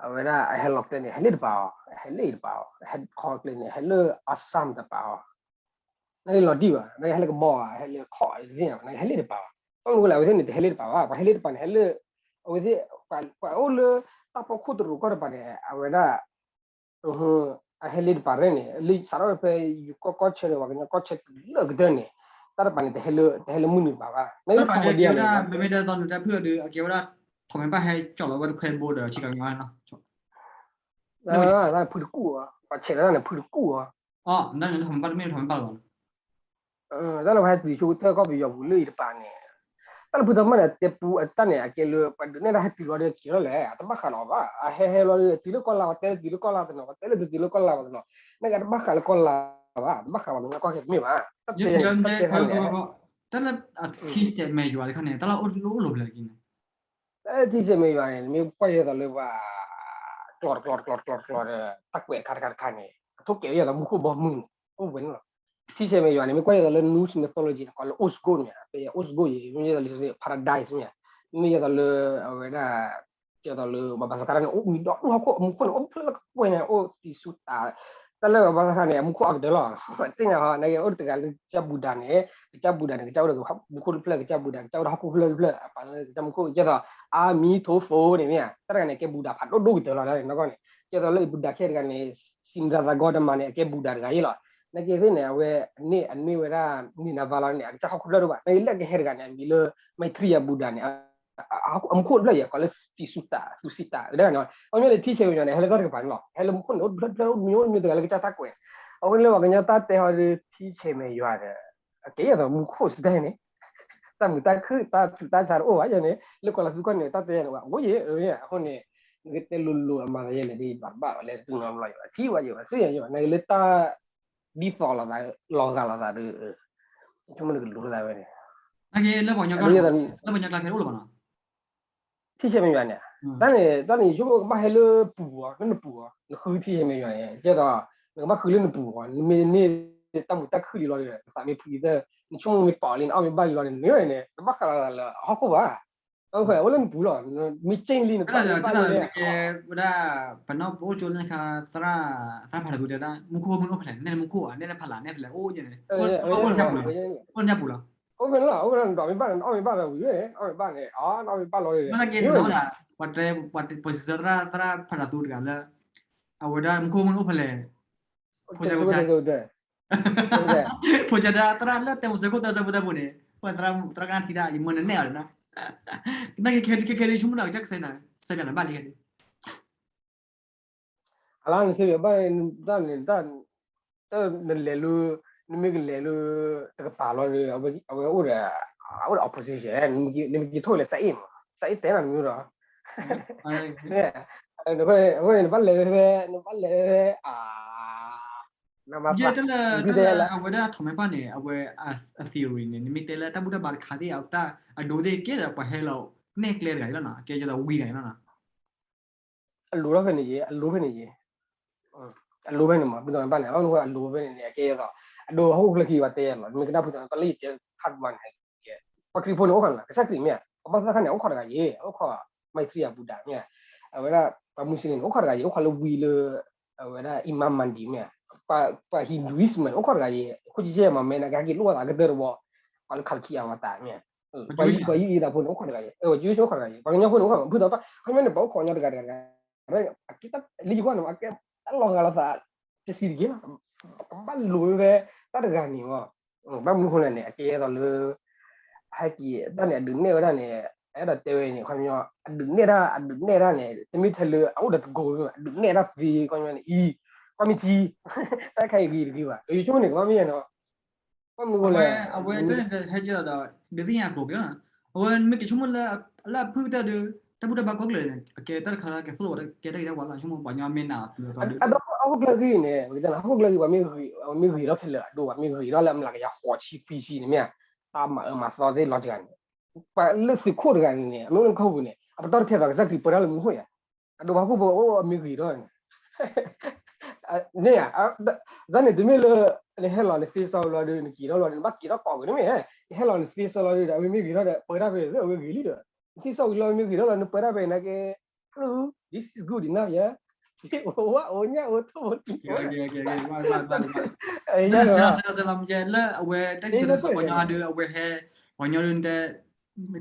အဝဲဒၣ်အဟဲလီၤကျဲန့ၣ် ဟဲလၢတပၤအီၤ ဟဲလၢတပၤအီၤ ဟဲခီကျဲန့ၣ် ဟဲလၢ Assam တပၤအီၤ နကလီၤတံၢ်ဘၣ် နကဟဲလၢကဘီဘၣ် ဟဲလၢခီၣ်သ့ၣ် နကဟဲလၢတပၤဘၣ် ဘၣ်မနုၤဃိလဲၣ် အဝဲသ့ၣ်န့ၣ် တဟဲလၢတပၤဘၣ် ပှၤဟဲလၢတပၤန့ၣ် ဟဲလၢ အဝဲသ့ၣ် ပှၤအိၣ်လၢ တၢ်ဖီခိၣ်တရူးကီၢ်တပၤန့ၣ် အဝဲဒၣ် အဟဲလၢတပၤရဲၣ်န့ၣ် လၢစးထီၣ်ဖဲ ယိၤကီၢ်ကီၢ်ဆၢန့ၣ် ပှၤကညီကီၢ်ဆၢတုၤလၢကတၢၢ်န့ၣ် တၢ်တပၤန့ၣ် တဟဲလၢမုၢ်နုာ်တပၤဘၣ် နကခီၣ်ဝဲဒ်န့ၣ် ပမ့ၢ်တဲတီနုၤတၢ်ဖုၣ်အီၤဒီး အကဲဝဲဒၣ် ထီၣ်မဲာ်ဘၣ်ဟဲကၠီၣ်လီၤဝဲတခွဲဘိဒီး ဆံကၤညီနီၤ ဖုတကူၣ်အီၤ ပှၤဆဲးလီၤတၢ်န့ၣ် ဖုတကူၣ်အီၤ အီၤ နတၢ်န့ၣ် ထီၣ်မဲာ်ဘၣ်တမ့ၢ်ထီၣ်မဲာ်ဘၣ်လီၤ တၢ်လၢပှၤဟဲတုၤဆိကတၢၢ်ကီၢ်ပယီၤပူၤလၢအံၤတပၤန့ၣ် တၢ်လၢဖုတမၢ်န့ၣ် တဲပူအတၢ်န့ၣ် အကဲလၢ ပှၤဒုးနဲၣ်တၢ်ဟဲတုၤလီၤဒီးက့ၤလီၤလဲၣ် အတဘၣ်ဃးလီၤဘၣ် အဟဲဟဲလီၤဒီး တုၤလၢကီၢ်လါ ပှၤတဲလၢတုၤလၢကီၢ်လါ ပှၤတနီၤ ပှၤတဲလၢတတုၤလၢကီၢ်လါ ပှၤတနီၤ နကတဘၣ်ဃးလၢကီၢ်လါဘၣ် တဘၣ်ဃးလၢကီၢ်ခဲတမ့ၢ်ဘၣ် တၢ်တဲတၢ်တဲဟဲန့ၣ် တၢ်လၢ ထံဆဲးမဲာ်ယွၤတခါန့ၣ် တၢ်လၢအိၣ်လိၣ်ဖဲလဲၣ်က့ၤန့ၣ် ထံဆဲးမဲာ်ယွၤန့ၣ် နမ့ၢ်ကွၢ်ယဲသိးလၢပှၤ ကျီတကျီတကျီတကျီတကျီဒီး တၢ်ကွဲးတခါတခါတခါန့ၣ် အထိၣ်ကဲးဝဲယဲသိးမူခိၣ်ဘီမုၢ်န့ၣ် အိၣ်ဝဲန့ၣ်လီၤ ထံဆဲးမဲာ်ယွၤန့ၣ် မ့ၢ်ကွၢ်ယဲသိးလၢ Norse mythology န့ၣ် ကိးလၢ Asgard န့ၣ် ပယဲ Asgard ယဲ မ့ၢ်ယဲသိးလၢ paradise မ့ၢ် မ့ၢ်ယဲသိးလၢ အဝဲဒၣ် ကဲသိးလၢ ဘၣ်ဘၣ်သခါန့ၣ် အိၣ်မံၤဒီး အိၣ်ဟီၣ်ခိၣ် အမူခိၣ်န့ၣ် အိၣ်ဖျၢၣ်လၢကကွဲၢ်န့ၣ် အိၣ်သံဆူတး တၢ်လၢဘၣ်ဘၣ်သခါန့ၣ် အမူခိၣ်အါကတၢၢ်လီၤ သ့ၣ်ညါဟီ နာ်က့ အိၣ်တဂၤလၢကစၢ်ဘူဒၤန့ၣ် ကစၢ်ဘူဒၤန့ၣ် ကစၢ်အိၣ်ဒီးမူခိၣ်တဖျၢၣ် ကစၢ်ဘူဒၤ ကစၢ်အိၣ်ဒီးဟီၣ်ခိၣ်ဖျၢၣ်တဖျၢၣ် အပာ်လၢကစၢ်မူခိၣ် ကဲသိး အါမံၤထိၣ်ဖိန့ၣ်မ့ၢ်ဧါ တၢ်တဂၤန့ၣ် ကဲဘူဒၤဖးဒိၣ်ဒိၣ်ကတၢၢ်လီၤ နီၢ်ကီၢ်န့ၣ် ကဲသိးလၢဘူဒၤခဲတဂၤန့ၣ် စံရသဂီတမၤန့ၣ် အကဲဘူဒၤတဂၤအံၤလီၤ နာ်က့သ့ၣ်န့ၣ် အဝဲန့ၣ် အန့ၢ်ဝဲဒၣ် မံၤနၤဘါလီၤန့ၣ် အကစၢ်ဟီၣ်ခိၣ်ဖျၢၣ်ဒိၣ်ဘၣ် နာ်က့လၢအကဟဲတဂၤန့ၣ် အမံၤလၢ Maitreya ဘူဒၤန့ၣ် အမူခိၣ်တဖျၢၣ်ယဲ ကိးလၢ သံဆူတး သူစံတး တၢ်န့ၣ် အမ့ၢ်လၢထံဆဲးမဲာ်ယွၤန့ၣ် ဟဲလၢတၢ်တကပၤန့ၣ်လီၤ ဟဲလၢမူခိၣ်န့ၣ် အိၣ်တဖျၢၣ်တဖျၢၣ် အိၣ်တမံၤအိၣ်တမံၤတဂၤလၢကစၢ်တၢ်ကွဲး အဃိန့ၣ်လၢပှၤကညီတၢ်တဲဟီဒီး ထံဆဲးမဲာ်ယွၤဒီး အကဲယဲသိးမူခိၣ်စတဲန့ၣ် တၢ်မုာ်တၢ်ခုၣ် တၢ်ဆူးတၢ်ဆါတအိၣ်ဘၣ်ယဲန့ၣ် လၢကီၢ်လါသူကီၢ်န့ၣ် တၢ်တဲယဲန့ၣ် အိၣ်ယဲ အဃိန့ၣ် နကတဲလိၤလိၤအမၤသးယဲလဲၣ် ဒ်ဘၣ်တဘၣ်ဝဲလဲၣ် တတူၢ်နီၤဘျီယဲ ထံဝဲယဲ သ့ၣ်ညါယဲ နာ်က့လၢတၢ် ဒ်သိးလိာ်သး လီၤဂာ်လိာ်သးဒီး ဆိကမိၣ်နကလိၤလိာ်သးဝဲန့ၣ် လၢပှၤကညီကျါခဲအံၤအိၣ်လၢၤဘၣ်နီၤ ထံဆဲးမဲာ်ယွၤန့ၣ် တၢ်န့ၣ် တၢ်န့ၣ် ယဆိကမိၣ်ကဘၣ်ဟဲလၢပူၤအီၤ လၢနပူၤအီၤ နဃုထံဆဲးမဲာ်ယွၤန့ၣ် ကဲသိး နကဘၣ်ဃုလၢနပူၤအီၤ နမ့ၢ်န့ၢ်တၢ်မုာ်တၢ်ခုၣ်လံလီၤဒီး နသးမ့ၢ်ဖှံသၢ နဆိကမိၣ်မ့ၢ်ပာ်အီၤလံ နအီၣ်မ့ၢ်ဘၣ်လံလီၤန့ၣ် နမ့ၢ်ဝဲန့ၣ် တဘၣ်ဃးလိာ်သးလၢဟီၣ်ခိၣ်ဘၣ် အိၣ်လၢနပူၤလီၤ မ့ၢ်က့ၢ်လံ နပာ်လံဘၣ်လံ ဝဲဒၣ် ပနီၢ်ပအိၣ်ကၠိလၢခါ သရၣ်ဖးဒိၣ်တဲဒၣ် မူခိၣ်ဖိမုၣ်အိၣ်ဖဲလဲၣ် နဲၣ်လၢမူခိၣ်ဧါ နဲၣ်လၢဖးလၢ် နဲၣ်ဖဲလဲၣ် အိၣ်ညါန့ၣ် အိၣ်လၢညါပူၤလီၤ အိၣ်ဖဲန့ၣ်လီၤ အိၣ်ဖဲန့ၣ်လီၤ နအီၣ်မ့ၢ်ဘၣ် နအီၣ်မ့ၢ်ဘၣ်လီၤဝံၤ အီၣ်မ့ၢ်ဘၣ်န့ၣ် အီၣ် နအီၣ်မ့ၢ်ဘၣ်လီၤ မ့ၢ်သနာ်က့ နအီၣ်ဒၣ် ပှၤတဲ ပှၤစံးဆၢသရၣ် သရၣ်ဖးဒိၣ်တဲတဂၤလၢ အဝဲဒၣ်မူခိၣ်ဖိမုၣ်အိၣ်ဖဲလဲၣ် ဖိဆၢဖိဆၢ ဖိဆၢဒၣ်သရၣ်လၢတဲမူစၢခိၣ်တၢ်စၢဖိတၢ်ပူၤန့ၣ် ပှၤသရၣ်ကနၣ်ထံဒၣ် ယမၢနနဲၣ်အီၤလီၤနီၤ နာ်က့ခဲခဲခဲခဲဒ်ဆိကမိၣ်နၤကစၢ်ကစဲနၤ စဲပၠးနၤဘၣ်လံခဲဒ် အလါနစဲပၠးဘၣ် တၢ်န့ၣ် တၢ် နလဲၤလၢ နမ့ၢ်ကလဲၤလၢ တကပၤလီၤဒီး အဝဲအိၣ်ဒီး အအိၣ်ဒီး opposition နမ့ၢ်က့ၤထိၣ်လဲၤ စးအ့ၣ်မး စးအ့ၣ်တဲနၤနမ့ၢ်ဒီး အဃိန့ၣ် နဘၣ်လဲၤဖဲ နဘၣ်လဲၤဖဲ အါ ယဲတၢ်လၢ တၢ်လၢအဝဲဒၣ်ထီၣ်မဲာ်ဘၣ်န့ၣ် အဝဲအ theory န့ၣ် နမ့ၢ်တဲလၢတၢ်ဘူၣ်တၢ်ဘါတခါသ့ၣ် အတၢ်အဒိသ့ၣ်ကဲဒီးပှၤဟဲလီၤ နဲၣ်ကျဲတဂၤအံၤလီၤနီၤ, အကဲယဲသိးဝံၤတဂၤအံၤလီၤနီၤ. အလိၤထီၣ်ဖဲန့ၣ်ယဲ, အလိၤဖဲန့ၣ်ယဲ, အလိၤဖဲန့ၣ်မး ပသးဘၣ်န့ၣ် အဘၣ်မနုၤဃိအလိၤဖဲန့ၣ်န့ၣ် အကဲယဲသိး အဒိဟီၣ်ခိၣ်ချၢက့ၤဝဲတဲလီၤ မ့ၢ်ကနၣ်ဖုသးတၢ်လၢယတဲဖးဘၣ်န့ၣ် ပှၤခရံာ်ဖိန့ၣ် အိၣ်ခီၣ်တဂၤ ကစၢ်ခရံာ်မ့ၢ်ဧါ, ပှၤဘၣ်သ့ၣ်တဖၣ်န့ၣ် အိၣ်ခီၣ်တဂၤယဲ, အိၣ်ခီၣ် မံတြံယၤဘူဒၤမ့ၢ်ဧါ, အဝဲဒၣ် ပှၤမူစလ့ၣ်န့ၣ် အိၣ်ခီၣ်တဂၤယဲ, အိၣ်ခီၣ်လၢဝံလၢ အဝဲဒၣ် Imam Mahdi မ့ၢ်ဧါ, ပှၤ Hinduism န့ၣ် အိၣ်ခီၣ်တဂၤယဲ, ခိၣ်ကစဲမၤမဲနကဟဲက့ၤလိၣ်အသးကတၢၢ်တဘီ, ကီးလၢ Khalqi Avatar မ့ၢ်ဧါ, ပှၤ ပှၤယံၤအံၤသးဖိန့ၣ် အိၣ်ခီၣ်တဂၤယဲ, ပှၤ Jewish အိၣ်ခီၣ်တဂၤယဲ, ပှၤကညီဖိန့ၣ် အိၣ်ခီၣ် ဖုသးဘၣ် ခီပညီန့ၣ် ပှၤအိၣ်ခိးညီတဂၤတဂၤတဂၤ အကဲတၢ်လၢယကွၢ်န့ၣ် အကဲတၢ်လီၤဂာ်လိာ်သး တဆံးတက့ၢ်လီၤ, ကဘၣ်လိၤဝဲဖဲ တၢ်တဂၤန့ၣ်မး, ဘၣ်မနုၤဃိလဲၣ်န့ၣ် အကဲသိးလၢ ဟဲက့ၤတၢ်န့ၣ် အဒုးနဲၣ်ဝဲဒၣ်န့ၣ် အဲၣ်ဒိးတဲဝဲန့ၣ် ခီပညီ အဒုးနဲၣ်တၢ် အဒုးနဲၣ်တၢ်န့ၣ် တမ့ၢ်ထဲလၢအအိၣ်ဒီးတကိးဝဲ အဒုးနဲၣ်တၢ်သ့ ခီပညီန့ၣ် အံၤ ကွၢ်မ့ၢ်ထံ တၢ်ခါအံၤဂ့ၤတဂ့ၤဘၣ် ယဆိကမိၣ်န့ၣ် ကဘၣ်မ့ၢ်နီၤ, ဘၣ်မနုၤဃိလဲၣ် အဝဲတဟဲက့ၤဒီး ဒုးသ့ၣ်ညါကျိၤက့ၤလီၤ, အဝဲမ့ၢ်က့ၤဆိကမိၣ်လၢ လၢအဖုၣ်ကတၢၢ်ဒီး တၢ်ဘူၣ်တၢ်ဘါကိးကလုာ်န့ၣ် အကဲတၢ်တခါလၢကဲသိၣ်လိဝဲ ကဲတၢ်ဂ့ၤတၢ်ဝါလီၤ, ဆိကမိၣ်ပှၤညီမ့ၢ်နာ်အီၤ အဒိဟီၣ်ခိၣ်ချၢဂ့ၤန့ၣ် ပကတဲလၢဟီၣ်ခိၣ်ချၢဂ့ၤ ပှၤမ့ၢ်ဂ့ၤထီၣ်ခဲလၢာ်အဒိ ပှၤမ့ၢ်ဂ့ၤထီၣ်လၢအမျးကယၤဃိးဆံခွံဆံန့ၣ်မ့ၢ်ဧါ, တၢ်မၤအၢမၤသီသ့ၣ်လီၤတဂၤန့ၣ် ပှၤလၢသုးခိၣ်တဂၤန့ၣ်န့ၣ် အမ့ၢ်အိၣ်လၢကီၢ်ပူၤန့ၣ် အပတီၢ်တထဲသိးကစၢ်ခရံာ်ပၢတၢ်လၢမူခိၣ်ယၤ, အဒိဟီၣ်ခိၣ်ဖိအိၣ်အမ့ၢ်ဂ့ၤထီၣ်န့ၣ် န့ၣ်ဧါ, တၢ်န့ၣ်တမ့ၢ်လၢ နဟဲလီၤနသ့စီလီၤဒီး နက့ၤထီၣ်လီၤဒီး နဘၣ်က့ၤထီၣ်ကိးက့ၤတမ့ၢ်, နဟဲလီၤနသ့စီလီၤဒီး အဝဲမ့ၢ်ဂ့ၤထီၣ်ဒီး ပၢတၢ်ဖဲ အဝဲဂ့ၤလံဒီး နသ့စီဝံၤလီၤ မ့ၢ်ဂ့ၤထီၣ်လီၤ နပၢတၢ်ဖဲနာ်က့ hello, this is good enough, yeah, အိၣ်ဝဲအိၣ်ညၣ်အိၣ်ထိၣ်အိၣ်ထံၣ် လၢအဝဲတၢ်စံးဆၢလၢပှၤညီဟးဒီး အဝဲဟဲ ပှၤညီဒုးတဲ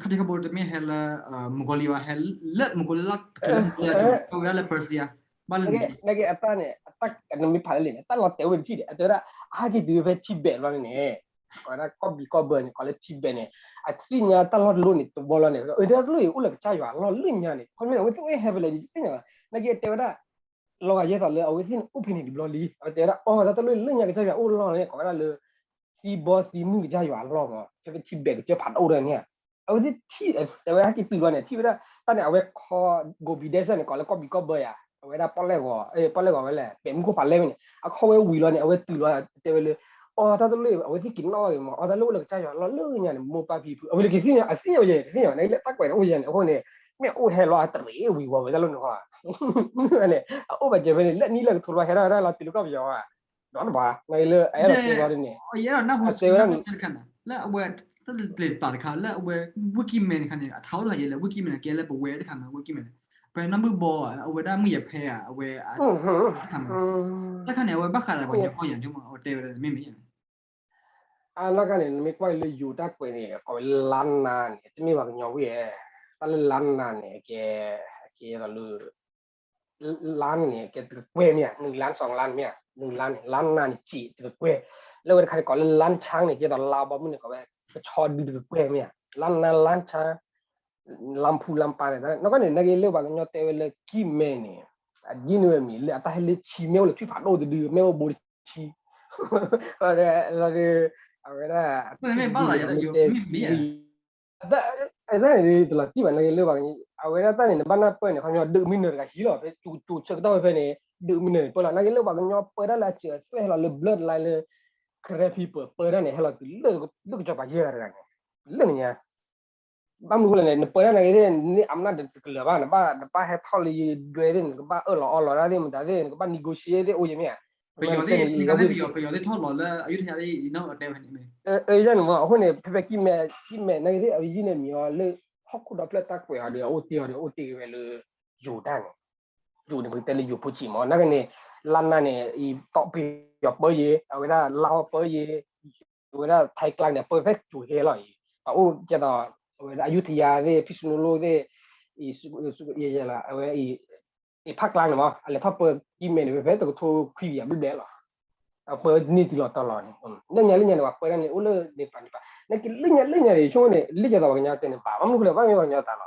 ခီၣ်ထံးခီၣ်ဘိတမ့ၢ်ဟဲလၢ Mongolia ဟဲလၢ Mongolia လၢတချုးလၢ Mongolia တဝဲဒၣ်လၢ Persia ဘၣ်လၢ နာ်က့အတၢ်န့ၣ် အတၢ်နမ့ၢ်ဖးလၢလံာ်န့ၣ် တၢ်လီၤတဲာ်အိၣ်ဝဲတထံၣ်ဒီး အတဲဝဲဒၣ် အဟဲက့ၤတုၤဖဲ Tibet ဘျီန့ၣ်န့ၣ် ကိးဝဲဒၣ်ကီၢ်ဘံၣ်ကီၢ်ဘၢန့ၣ် ကိးလၢ Tibet န့ၣ် အသ့ၣ်ညါတၢ်လီၢ်တလိၣ်န့ၣ် တဘီလီၤန့ၣ် အတၢ်တလိၣ်အံၤအိၣ်လၢကစၢ်ယွၤအလီၢ်လၢညါန့ၣ် ခီမ့ၢ်အဝဲသ့ၣ်အိၣ်ဟဲဖဲလဲၣ် ယတသ့ၣ်ညါဘၣ် နာ်က့အတဲဝဲဒၣ် လီၤဂာ်ယဲသိးလၢအဝဲသ့ၣ်န့ၣ်အိၣ်ဖဲန့ၣ်တဘျီလံ အဝဲတဲဝဲဒၣ် အီ တၢ်တလိၣ်လၢညါကစၢ်ယွၤအိၣ်လီၢ်န့ၣ် ကိးဝဲဒၣ်လၢ သံဘီသံမုၢ်ကစၢ်ယွၤအလီၢ်မး ဖဲဖဲ Tibet ကစၢၢ်ဖးဒိၣ်ဒၣ်န့ၣ် အဝဲသ့ၣ်ထံၣ် အဝဲဟဲက့ၤတုၤဘျီန့ၣ် ထံၣ်ဝဲဒၣ် တၢ်န့ၣ် အဝဲခီ Gobi Desert န့ၣ် ကိးလၢကီၢ်ဘံၣ်ကီၢ်ဘၢယၤ အဝဲဒၣ်ပီၣ်လဲၣ်ဂီၤ ပီၣ်လဲၣ်ဂီၤဝဲလဲၣ် ပဲာ်မူခိၣ်ဖးလဲၢ်ဝဲန့ၣ် အခီဝဲဝံၤလီၤန့ၣ် အဝဲတုၤလီၤ တဲဝဲလၢ အီ တၢ်တလိၣ် အဝဲသ့ၣ်က့ၤနီၣ်ဂ့ၤမး အီ တၢ်လၢအိၣ်လၢကစၢ်ယွၤအလီၢ်လၢညါန့ၣ် မိၢ်ပၢ်ဖံဖု အဝဲလၢကသ့ၣ်ညါ အသ့ၣ်ညါဝဲယဲ တသ့ၣ်ညါ နာ်က့လၢတၢ်ကွဲးန့ၣ်အိၣ်ယဲန့ၣ် အဃိန့ၣ် မ့ၢ်အိၣ်ဟဲလီၤအတရံးဝံၤဝီၤဝဲတၢ်လီၢ်န့ၣ်ဃီ မ့ၢ်န့ၣ် အအိၣ်ဘၣ်စၢၤဖဲန့ၣ် လၢနံၣ်လၢကထိလီၤဟဲထီၣ်ဝဲဒၣ်လီၤတုၤလၢကီၢ်ပယီၤဝဲ ဒီးတဘၣ် နာ်က့လၢအအဲၣ်ဒိးတဲဘျီဒ်န့ၣ် အတဲဝဲဒၣ် လၢအဝဲ တၢ်လၢပျဲၤတပာ်တခါ လၢအဝဲ Wikiman တခါန့ၣ် အထါအိၣ်တခါယဲလၢ Wikiman ကဲလၢပဝဲတခါမး Wikiman ပနီၢ်မုၢ်ဘီ အဝဲဒၣ်မုၢ်ယဲၢ်ဖဲဧါ အဝဲ တခါမး တခါန့ၣ် အဝဲဘၣ်ဃးဒီးပှၤကညီအီၣ်ယၤဆိကမိၣ် အဝဲတဲဝဲဒၣ်မ့မ့ၢ် အနီၢ်ကီၢ်န့ၣ် နမ့ၢ်ကွၢ်လၢယိၤတၢ်ကွဲးန့ၣ် ကိးဝဲလါနါန့ၣ် တမ့ၢ်ပှၤကညီဝဲ တၢ်လၢလါနါန့ၣ် ကဲ ကဲသိးလၢ လါန့ၣ် ကဲတကကွဲၢ်မ့ၢ်ဧါ နုၤလါစီၤလါမ့ၢ်ဧါ နုၤလါန့ၣ် လါနါန့ၣ် စံးတကကွဲၢ် လၢဝဲတခါန့ၣ် ကိးလၢ လါဆါန့ၣ် ကဲသိးလါဘီမုၢ်န့ၣ် ကိးဝဲ ကဆီဒုတကကွဲၢ်မ့ၢ်ဧါ လါနါ လါဆါ လါဖူ လါပၢ်န့ၣ် နီၢ်ကီၢ်န့ၣ် နာ်က့လၢပှၤကညီတဲဝဲလၢ ကံၢ်မဲၣ်န့ၣ် အဒ်န့ၣ်ဝဲမံၤလၢအတၢ်ဟဲလၢဆံ မ့ၢ်အိၣ်လၢထွံၣ်ဖးဒိၣ်တဒု မ့ၢ်အိၣ်ဘိတဆံ လီၤဒီး အဝဲဒၣ် မ့ၢ်ဘၣ်လီၤယၤ ယိၤမ့ၢ်မ့ၢ် တၢ်န့ၣ်တလီၤတံၢ်ဘၣ် နာ်က့လၢပှၤကညီ အဝဲဒၣ်တၢ်န့ၣ် နဘၣ်နၢ်ပၢၢ်န့ၣ် ခီပညီ ဒုးမံနၢၤတဂၤဟံးလီၤ ဖဲကၠိကၠိဆၢကတီၢ်ဖဲဖဲန့ၣ် ဒုးမံနၢၤန့ၣ် ပၢလီၤ နာ်က့လၢပှၤကညီပၢတၢ်လၢအစၢၤအသွဲၣ်ဟဲလီၤလၢ bloodline လၢ Karen people ပၢတၢ်န့ၣ် ဟဲလီၤတုၤလၢ လၢကစီၤပၤယဲၢ်ဂၤတဂၤန့ၣ် လၢနညါ ဘၣ်မနုၤဃိလဲၣ်န့ၣ် နပၢတၢ်နာ်က့သ့ၣ် နအမနၢ်တကလၢၤဘၣ် နဘၣ် နဘၣ်ဟဲထီၣ်လၢယဒွဲသ့ၣ် နကဘၣ်အၢၣ်လီၤအီလီၤတၢ်သ့ၣ် နကဘၣ် negotiate သ့ၣ်အိၣ်ယဲၢ်မ့ၢ်ဧါ ပယီၤသ့ၣ် ပယီၤသ့ၣ်ထီၣ်လီၤလၢအယုထယါသ့ၣ် ယနီၢ်အတဲဝဲန့ၣ်မ့ၢ် အန့ၣ်မ့ၢ် အဃိန့ၣ် ဖဲဖဲကံၢ်မဲၣ် ကံၢ်မဲၣ်နာ်က့သ့ၣ် အဝဲယုၢ်န့ၣ်မံၤအီၤလၢ ဟီၣ်ခိၣ်ဒီဖျၢၣ်တၢ်ကွဲးအီၤဒီး အအိၣ်တ့ၢ်အီၤဒီး အအိၣ်တ့ၢ်က့ၤဝဲလၢ ယိၤတၢ်န့ၣ် ယိၤန့ၣ် ပကတဲလၢယိၤဖိဆံးမး နာ်က့န့ၣ် လါနါန့ၣ် အံၤ ပယီၤပၢယဲၢ် အဝဲဒၣ်လါအီၣ်ပၢယဲၢ် အဝဲဒၣ် Thai clan န့ၣ် ပၢဖဲကၠိၤဟဲလီၤအံၤ ပအိၣ်ကဲသိး အဝဲဒၣ်အယုထယါသ့ၣ် ဖံၣ်စနူလိၣ်သ့ၣ် အံၤ အဝဲအံၤ အံၤဖးကျါန့ၣ်မး အလဲၤထီၣ်ပၢကံၢ်မဲၣ်န့ၣ် ဖဲဖဲတကထိခွံကယၤဘျဲၣ်ဘျဲၣ်လီၤ အပၢန့ၢ်တုၤလီၤတီၤလီၤန့ၣ် လၢညါလၢညါန့ၣ် ပှၤပၢတၢ်န့ၣ် အိၣ်လၢန့ၣ်ပာ်န့ၣ်ပာ် နာ်က့လၢညါလၢညါန့ၣ် ဆိကမိၣ်န့ၣ် လၢယသိးပှၤကညီတဲန့ၣ်ဘၣ် ဘၣ်မနုၤဃိလဲၣ် ဘၣ်မ့ၢ်ပှၤကညီတၢ်လီၤ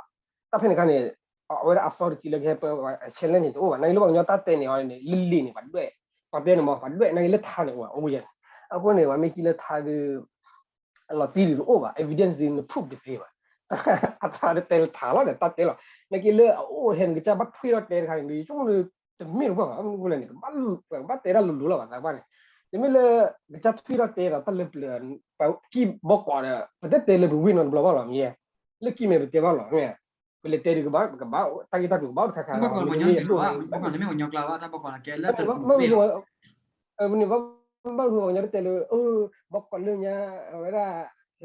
တၢ်ဖဲန့ၣ်ခါန့ၣ် အဝဲဒၣ် authority လၢကဟဲပၢ challenge န့ၣ် တအိၣ်ဘၣ် နာ်က့လၢပှၤကညီတၢ်တဲန့ၣ်အီၤန့ၣ် လၢလံာ်န့ၣ် ပှၤဒွဲၣ် ပှၤတဲန့ၣ်မး ပှၤဒွဲၣ် နာ်က့လၢထါန့ၣ် အိၣ်ဘၣ် အိၣ်ယဲၢ်န့ၣ် အဃိန့ၣ် ပှၤမ့ၢ်ကံလၢထါဒီး အလီၤတံၢ်ဒုးတအိၣ်ဘၣ် evidence န့ၣ် proof တသ့ဘၣ် အထါတတဲလၢထါလီၤဒီး တၢ်တဲလီၤ နာ်က့လၢအအိၣ်ဟဲန့ၣ် ကစၢ်ဘၣ်ထွံၣ်ထီၣ်တဲတခါန့ၣ် ယဆိကမိၣ်လၢ တမ့ၢ်တကွၢ်ဘၣ် ဘၣ်မနုၤဃိလဲၣ်န့ၣ် ကဘၣ်တဲတၢ်လိၤလိၤလီၤဘၣ် သးပှၢ်န့ၣ် တမ့ၢ်လၢ ကစၢ်ထွံၣ်ထီၣ်တဲဒီးတၢ်လၢပျၢၤ ပကံၢ်ဘီကီးဒီး ပတတဲလၢပဝ့ၢ်နီတဘျီဘၣ်လီၤ မ့ၢ် လၢကံၢ်မဲၣ်ပတဲဘၣ်လီၤ မ့ၢ် ပလဲၤတဲဒုးကဘၣ် ကဘၣ် တၢ်ဂ့ၢ်တၢ်ကျိၤကဘၣ်အိၣ်တခါခါလီၤ မ့မ့ၢ်ယဒိၣ်လီၤ ဘၣ်ကီၢ်လၢမ့ၢ်ပှၤကညီကျါဘၣ် တၢ်ဘၣ်ကီၢ်လၢကဲလၢတၢ်မ့ၢ် မ့ၢ်ဘၣ် မ့ၢ်ဘၣ်ကီၢ်ပှၤကညီတတဲလၢ ဘၣ်ကီၢ်လၢညါ အဝဲဒၣ် ကၠီၣ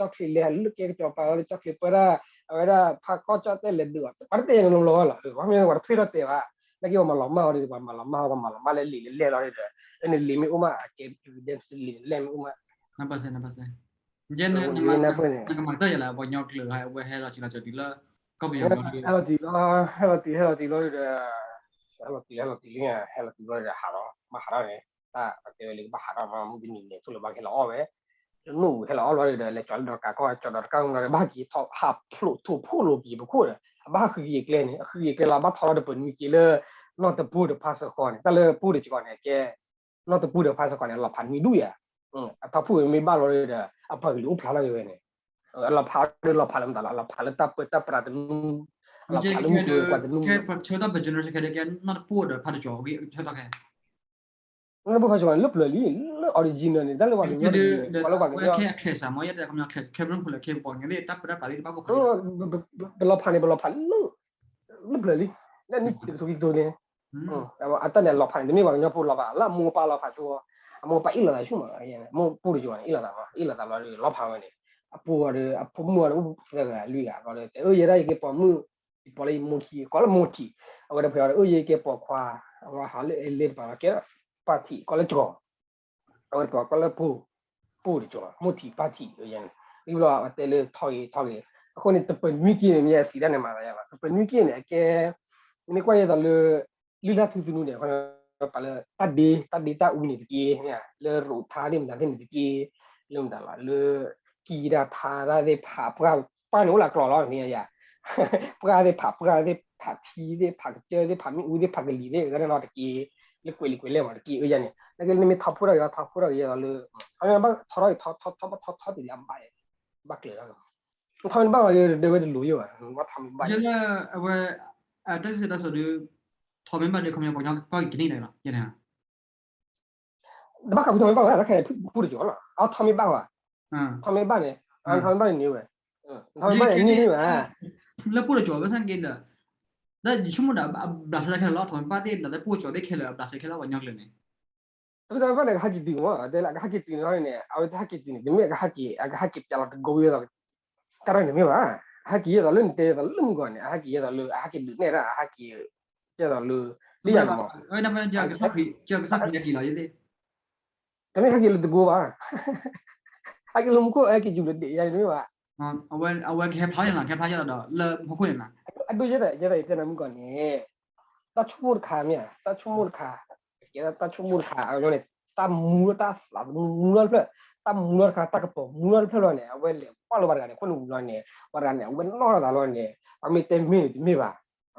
်ချ့လဲၤလၢကဲကစီၤပၤလီၤ ကၠီၣ်ချ့ပၢဒၣ် အဝဲဒၣ်ဖးကီၢ်ကၠီၣ်တဲလဲၤဒုးအီၤ ပှၤတတဲယၤနီၤလီၤလီၤ မ့ၢ်ပှၤတဖ့ၣ်ထီၣ်တဲဘၣ် နာ်က့ပှၤမၤလီၤမၢ်အီၤဒီး ပှၤမၤလီၤမၢ်အီၤ ပှၤမၤလီၤမၢ်လၢလံာ်လၢလဲၢ်လီၤဒီး အန့ၣ်လံာ်မ့ၢ်အိၣ်မး အကဲ evidence လံာ်လၢလဲၢ်မ့ၢ်အိၣ်မး နပစဲ နပစဲ ယဲနကမၤတၢ်ယၤလၢ ပှၤကညီကျိာ်ဟဲ အဝဲဟဲလီၤစံးလီၤစၢၤတုၤလၢ ကီၢ်ပယီၤလီၤ ဟဲလီၤတုၤလီၤ ဟဲလီၤတုၤ ဟဲလီၤတုၤလီၤဒီး ဟဲလီၤတုၤ ဟဲလီၤတုၤလံ ဟဲလီၤတုၤလီၤဒီး ဟးထီၣ် ဘၣ်ဟးထီၣ်န့ၣ် တၢ်တဲဝဲလၢကဘၣ်ဟးထီၣ်မး မုၢ်တနံၤန့ၣ် ထိၣ်လၢဘၣ်ကဟဲလီၤအီၣ်ဝဲ လၢနူၢ်ဟဲလီၤအီၣ်လီၤဒီး လဲၤကၠီၤလၢဒီးကးကီၢ် ကၠီၤဒီးတကးဒီး ဘၣ်က့ၤထီၣ်ဟးဖျိးထိၣ်ဖိလိာ်က့ၤပခိၣ်ဒီး အဘၣ်ဃုက့ၤကျဲန့ၣ် အဃုက့ၤကျဲလီၤ ဘၣ်ထီၣ်လီၤတပၢၤနွံက့ၤလၢ နီၢ်တပူၤဒီးဖါစဃီန့ၣ် တၢ်လၢပူၤဒီးကီၢ်န့ၣ် ကဲ နီၢ်တပူၤဒီးဖါစဃီန့ၣ် အလီၤဖးနွံဒူၣ်ယၤ အထီၣ်ဖူၣ်ဝဲမ့ၢ်ဘၣ်လီၤဒီး အပှၤကလုာ်အိၣ်ဖျါထီၣ်က့ၤဝဲန့ၣ် အလီၤဖးဒီးလီၤဖးလၢမတၤလီၤ အလီၤဖးလၢတၢ်ပၢတၢ်ပြးတနူ အလီၤဖးလၢမုၢ်ကျိၤဝဲၤကွာ်တနူ နီၢ်တပူၤဖါစဃီန့ၣ် လၢပျၢၤလံ လၢ original န့ၣ် တၢ်လၢပှၤကညီ ပှၤလၢပှၤကညီ ပလီၤဖးန့ၣ် ပလီၤဖးလၢ လၢပျၢၤလံ လၢနံၣ်တကထိခံကထိန့ၣ် အတၢ်န့ၣ်အလီၤဖးန့ၣ် တမ့ၢ်ပှၤကညီဖိလီၤဖး လၢအမိၢ်အပၢ်လီၤဖးဆိ အမိၢ်အပၢ်အ့ၣ်လိာ်သးဆူၣ်မး မိၢ်ပူၤတယိၤန့ၣ် အ့ၣ်လိာ်သးမး အ့ၣ်လိာ်သးလီၤဒီး လီၤဖးဝဲန့ၣ် အပူၤဒီး အဖိမုၣ်ဒီး အိၣ်သၢဂၤလွံၢ်ဂၤဘျီဒီး တဲအၢ ယဲဒၣ်ယကဲပိာ်မုၣ် ယပိာ်လၢယမိၢ်ခံ ကိးလၢမိၢ်ထံး အဝဲတဖၣ်ဒီး အၢ ယကဲပိာ်ခွါ အဝဲဟးလၢအဲလ့တပၤလီၤ ကဲဒီးပၢ်ထံး ကိးလၢကၠီၤ အဝဲတဖၣ်ကိးလၢပူၤ ပူၤတကၠီၤ မိၢ်ထံးပၢ်ထံး ယဲန့ၣ် လံဘျီအဝဲတဲလၢထီၣ်ဂ့ၤထီၣ်ဂ့ၤ အဃိန့ၣ် တပၢၤနွံက့န့ၣ် မ့ၢ်အစံးတၢ်န့ၣ်မၤသးယါလီၤ တပၢၤနွံက့န့ၣ် အကဲ မ့ၢ်ကွၢ်ယဲသိးလၢ လုၢ်လၢ်ထူသနူန့ၣ် ပှၤလၢတၢ်ဒ့ တၢ်ဒ့တၢ်အူန့ၣ်တက့ၢ် လၢရိးထါသ့ၣ်မတၤသ့ၣ်န့ၣ်တက့ၢ် လၢမတၤလီၤ လၢ ကံဒၣ်ထါတၢ်သ့ၣ်ဖးပှၢ် ပှၢ်န့ၣ်အိၣ်လၢကျိာ်လီၤ မ့ၢ်ယါ ပှၢ်သ့ၣ်ဖးပှၢ်သ့ၣ် ဖးထံသ့ၣ် ဖးကစၢၢ်သ့ၣ် ဖးမ့ၣ်အူသ့ၣ် ဖးကလံၤသ့ၣ် တၢ်န့ၣ်လီၤတက့ၢ် လၢကွဲးလံာ်ကွဲးလဲၢ်မးတက့ၢ် အၢယါန့ၣ် နကဲလၢနမ့ၢ်ထီၣ်ဖှိၣ်ထီၣ်က့ၤ ထီၣ်ဖှိၣ်ထီၣ်က့ၤယဲသိးလၢ ထီၣ်ထီၣ်ထီၣ်ထီၣ်ထီၣ်ထီၣ်တ့ၢ်လၢအဘၣ် ဘၣ်ကျဲၤထီၣ် ထီၣ်မ့ၢ်ဘၣ်ဝဲဒီး ဒဲဝဲတလိၤယိာ်ဘၣ် ဘၣ်ထီၣ်မ့ၢ်ဘၣ်ယဲ ယဲလၢအဝဲ တၢ်စံးတၢ်ဆၢဒီး ထီၣ်မ့ၢ်ဘၣ်ဒီး ခီပညီပှၤကညီကီၢ်က့ၤကန့ၢ်ဒီးလီၤ ယဲန့ၣ် တဘၣ်ဃးဖုထီၣ်မ့ၢ်ဘၣ်ဝဲ တၢ်ခဲအံၤဖုတကၠီၤလီၤ အထီၣ်မ့ၢ်ဘၣ်ဝဲ ထီၣ်မ့ၢ်ဘၣ်န့ၣ် ထီၣ်မ့ၢ်ဘၣ်န့ၣ်န့ၢ်ဝဲ ထီၣ်မ့ၢ်ဘၣ်န့ၣ်န့ၢ်ဝဲ လၢပူၤတကၠီၤဝဲဆၣ်က့ဒီး ဒီးယဆိကမိၣ်ဒီး အဘျးစဲတၢ်ခဲလၢာ်လီၤ ထီၣ်မ့ၢ်ဘၣ်သ့ၣ်ဒီး လၢပူၤတကၠီၤသ့ၣ်ခဲလၢာ် အဘျးစဲခဲလၢာ်ပှၤကညီကျိာ်န့ၣ် တၢ်မ့ၢ်ဘၣ်န့ၣ် ကဟဲက့ၤတုၤမး တဲလၢကဟဲက့ၤတုၤန့ၣ် အဝဲတဟဲက့ၤတုၤန့ၣ် တမ့ၢ်ကဟဲက့ၤ အကဟဲက့ၤပျးလီၤတကိးဝဲသိး တၢ်ရဲၣ်န့ၣ်မ့ၢ်ဘၣ် အဟဲက့ၤယဲသိးလၢနတဲသိးလၢမုၢ်ကီၢ်န့ၣ် အဟဲက့ၤယဲသိးလၢ အဟဲက့ၤဒုးနဲၣ်တၢ် အဟဲက့ၤ ယဲသိးလၢ လၢယၤန့ၣ်မး ကစၢ်ခရံာ်က့ၤလီၤယသ့ၣ် တမ့ၢ်ဟဲက့ၤလၢတကိးဘၣ် ဟဲက့ၤလၢမူခိၣ် ဟဲက့ၤယူၤလၢဒ့ၣ်ယၤန့ၣ်မ့ၢ်ဘၣ် အဝဲကဟဲဖျါယလီၤ ကဟဲဖျါယလီၤဒီး လၢဟီၣ်ခိၣ်န့ၣ်လီၤ အဒိယဲသိး ယဲသိးယတဲနၤမုၢ်ကီၢ်န့ၣ် တၢ်ဆိကမိၣ်တခါမ့ၢ်ဧါ တၢ်ဆိကမိၣ်တခါ ကဲဒၣ်တၢ်ဆိကမိၣ်တခါ အဝဲန့ၣ် တၢ်မူလၢတၢ်သးသမူမူလၢတဖျၢၣ် တၢ်မူလၢတခါ တၢ်ကပီၤမူလၢတဖျၢၣ်လီၤန့ၣ် အဝဲလဲၤကွၢ်လၢပှၤတဂၤန့ၣ် ခိၣ်နူာ်ဝံၤလီၤန့ၣ် ပှၤတဂၤန့ၣ် အဝဲနီၢ်လီၤသးလီၤန့ၣ် ပှၤမ့ၢ်တဲမ့ၢ်န့ၣ်တမ့ၢ်ဘၣ် ပှ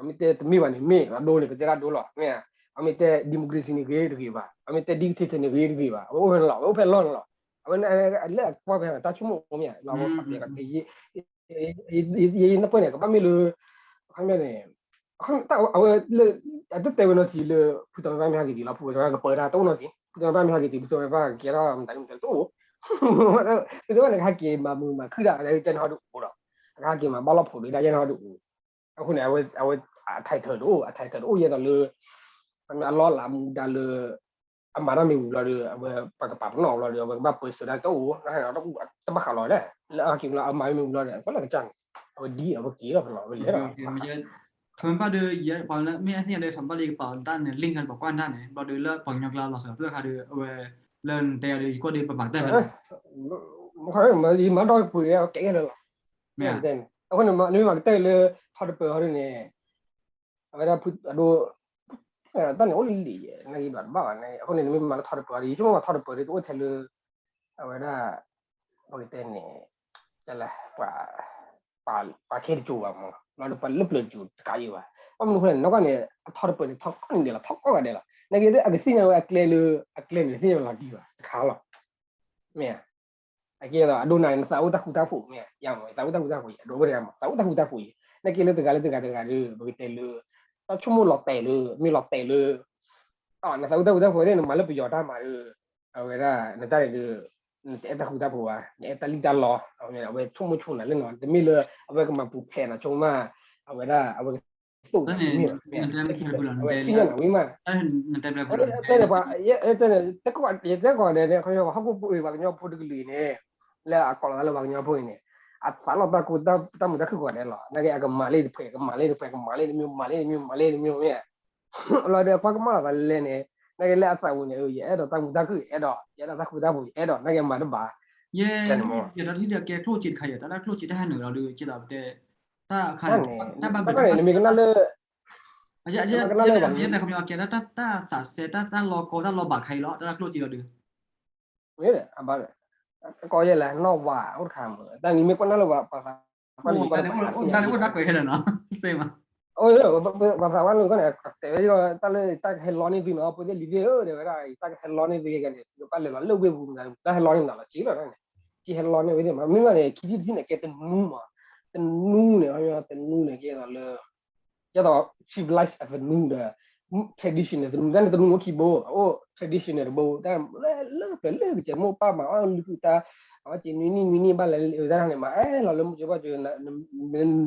ၤမ့ၢ်တဲတမ့ၢ်ဘၣ်န့ၣ်မ့ၢ် အဒိန့ၣ် ပတဲဒၣ်ဒိလီၤ မ့ၢ်ဧါ ပှၤမ့ၢ်တဲ democracy န့ၣ်ဂ့ၤတဂ့ၤဘၣ် ပှၤမ့ၢ်တဲ dictator န့ၣ်ဂ့ၤတဂ့ၤဘၣ် အဝဲအိၣ်ဖဲန့ၣ်လီၤ အဝဲအိၣ်ဖဲလီၢ်န့ၣ်လီၤ အဝဲလၢအကွၢ်ဖဲတၢ်ဆိကမိၣ်အိၣ်မ့ၢ်ဧါ လီၤ အဝဲ ယနၢ်ပၢၢ်န့ၣ် ကဘၣ်မ့ၢ်လၢ အခီပညီန့ၣ် အဝဲလၢ အတတဲဝဲနီၢ်ထံလၢ ဖုထီၣ်မ့ၢ်ဘၣ်မ့ၢ်ဟဲက့ၤတုၤလီၤ ဖုထီၣ်မ့ၢ်ဘၣ်ကပၢတၢ်တအိၣ်နီၢ်ထံ ဖုထီၣ်မ့ၢ်ဘၣ်မ့ၢ်ဟဲက့ၤတုၤ ဖုထီၣ်မ့ၢ်ဘၣ်ကကဲထီၣ်မတၤမတၤတအိၣ် ဖုထီၣ်မ့ၢ်ဘၣ်န့ၣ် ကဟဲက့ၤမၤမုာ်မၤခုၣ်ဒၣ် ကဲန့ၣ်ဟီဒုးအိၣ်ဒီး ကဟဲက့ၤမၤဘၣ်လီၢ်ဖိးဒုးဒၣ်ယဲန့ၣ်ဟီဒုးအိၣ် အဃိန့ၣ် အဝဲ အဝဲ အ title တအိၣ် အ title တအိၣ်ယဲသိးလၢ အလီၢ်လၤမူဒါလၢ အမၤတၢ်မ့ၢ်ဝံၤလီၤဒီး အဝဲပှၤကပာ်ပနီၣ်အီၤလီၤဒီး အဝဲကဘၣ်ပၢဆှၢတၢ်တအိၣ် တဘၣ်ဃးလီၤလဲၣ် လၢအဟဲက့ၤလီၤ အမၤမ့ၢ်ဝံၤလီၤဒီး အကလၢကစၢ်န့ၣ် အဝဲဒ်အဝဲက့ၤလီၤဖဲလီၤ အဝဲလဲၤလီၤ ထီၣ်မ့ၢ်ဘၣ်ဒီး ယဲပှၤလၢမ့ၢ်အသ့ၣ်ညါဒီး ထီၣ်မ့ၢ်ဘၣ်ဒီး ယကပာ်တၢ်န့ၣ် link န့ၣ် ပှၤကွၢ်တၢ်န့ၣ် ဘျီဒီးလၢပှၤကညီကျါလီၤစၢၤ သူၣ်ခါဒီး အဝဲ လၢနတဲယၤဒီး ယကွၢ်ဒီးပမၤတၢ်ဖဲလဲၣ် ယမၤဒီးပှ့ၤကဲလၢလီၤ အဃိန့ၣ် နမ့ၢ်မၤကတၢၢ်လၢ ထီၣ်တပၢၤဟီဒ်န့ၣ် အဝဲဒၣ်ဖုအဒိ တၢ်န့ၣ်အိၣ်လံလံ နဂ့ၤဘၣ်တဘၣ်ဘၣ်န့ၣ် အဃိန့ၣ် နမ့ၢ်မၤလၢထီၣ်တပၢၤဒီး ယဆိကမိၣ်မးထီၣ်တပၢၤဒီး တအိၣ်ထဲလၢ အဝဲဒၣ် ပကတဲန့ၣ် လၢ ပှၤခဲတကၠိၤဘၣ်မး လီၤဒီးပှၤလၢပျၢၤတကၠိၤတကးယံၤဘၣ် ဘၣ်မနုၤအဃိန့ၣ် နီၢ်ကီၢ်န့ၣ် အထီၣ်တပၢၤန့ၣ် ထီၣ်ကိးနံၤဒဲးလီၤ ထီၣ်ကိးဂၤဒဲးလီၤ နဂ့ၤဒ်အကသ့ၣ်ညါဝဲအကျဲလၢ အကျဲန့ၣ် ကသ့ၣ်ညါဝဲလီၤတံၢ်ဘၣ် တခါလီၤ မ့ၢ်ဧါ အကဲသိး အဒိနၤန့ၣ် နသးအိၣ်တၢ်ဃူတၢ်ဖိးမ့ၢ်ဧါ ယၤမး သးအိၣ်တၢ်ဃူတၢ်ဖိး အဒိဝဲတဂၤမး သးအိၣ်တၢ်ဃူတၢ်ဖိးအံၤ နကဲလၢတဂၤလၢတဂၤတဂၤဒီး ပကတဲလၢ တၢ်ဆိကမိၣ်လီၤတဲာ်လၢ မ့ၢ်လီၤတဲာ်လၢ နသးအိၣ်တၢ်ဃူတၢ်ဖိးသ့ၣ် နမၤလၢပယီၤတၢ်မၤဒီး အဝဲဒၣ် နတၢ်န့ၣ်ဒီး နတအဲၣ်တၢ်ဃူတၢ်ဖိးဘၣ် နအဲၣ်တၢ်လံၣ်တၢ်လီ အဝဲဆိကမိၣ်ဆိနၤလၢနီၤ တမ့ၢ်လၢ အဝဲကမၤပူၤဖျဲးနီၤဆိကမး အဝဲဒၣ် အဝဲကသိၣ်နၤတမ့ၢ်လီၤ အဝဲစံၣ်ညီၣ်နၤဝံၤမး တဲန့ၣ် ယတဲကိးဂၤဒဲးန့ၣ် ဟီၣ်ခိၣ်ဖိအံၤ ပှၤကညီဖိတကလုာ်အံၤန့ၣ် လၢအကိးလီၤသးလၢပှၤကညီဖိအံၤန့ၣ် အသးလီၤတၢ်မုာ်တၢ်ခုၣ်ကိးဂၤဒဲးလီၤ နာ်က့အကမၤလၢတဖှဲး ကမၤလၢတဖှဲး ကမၤလၢတမံၤ မၤလၢတမံၤ မၤလၢတမံၤမ့ၢ် လီၤဒီးပှၤကမၣ်လီၤသးလဲၣ်န့ၣ် နာ်က့လၢအသးပူၤန့ၣ် ယအဲၣ်ဒိးတၢ်မုာ်တၢ်ခုၣ် ယအဲၣ်ဒိး ယအဲၣ်ဒိးတၢ်ဃူတၢ်ဖိး ယအဲၣ်ဒိး နာ်က့မၤတဘၣ် ယဲ ယဲဒီးထံၣ်ဒီးကဲကျိၣ်စ့တခါအံၤ တၢ်လၢကျိၣ်စ့တၢ်ဟဲနုာ်လီၤဒီး ကဲသိးပတဲ တၢ်အခါန့ၣ် တၢ်ဘၣ်ဘၣ်န့ၣ် နမ့ၢ်ကနၣ်လၢ ယဲ ယဲ ယဲ တၢ်သးစဲ တၢ် တၢ်လီၤကီ တၢ်လီၤဘၣ်တခါအံၤလီၤ တၢ်လၢကျိၣ်စ့လီၤဒီး အဘၣ် ကီယဲလဲၣ် နီၢ်ဝၤ အိၣ်တခါမး တၢ်နမ့ၢ်ကွၢ်နၢ်လၢပှၤ ပှၤသးပှၢ်လၢ အိၣ်တၢ်ကွဲးခဲလၢာ်နီၤ စ့မး ပှၤသးပှၢ်လၢကီၢ်န့ၣ် တဲဝဲတၢ်လၢတၢ်ကဟဲလီန့ၢ်သုနီၤ ဖိသ့ၣ်လံၤသ့ၣ်ဧၢ တဲဝဲဒၣ် တၢ်ကဟဲလီန့ၢ်သုကဲန့ၣ် သုကဘၣ်လဲၤလီၤလၢဝ့ၢ်ပူၤ တၢ်ဟဲလီန့ၢ်နၤလီၤ စ့လီၤန့ၣ် စ့ဟဲလီန့ၢ်ဝဲသ့ၣ်မး မ့ၢ်ဘၣ်န့ၣ် ခံထံၣ်တထံၣ်န့ၣ် ကဲသနူမး သနူန့ၣ် သနူန့ၣ် ကဲသိးလၢ ကဲသိး civilized အသနူဒီး traditional သနူ တၢ်န့ၣ်သနူအိၣ်ခံဘိ အိၣ် traditional တဘိ တၢ်လၢပျၢၤလၢကစၢၢ်မိၢ်ပၢ်မၤအီၣ်လုၢ်ဃုတၢ် အဝဲက့ၤနွံနံၣ်နွံနံၣ်ဘၣ်လဲၤတၢ်န့ၣ်မး အဲၣ်လီၤလၢမုၢ်ကၠိဘၣ်ကၠိ န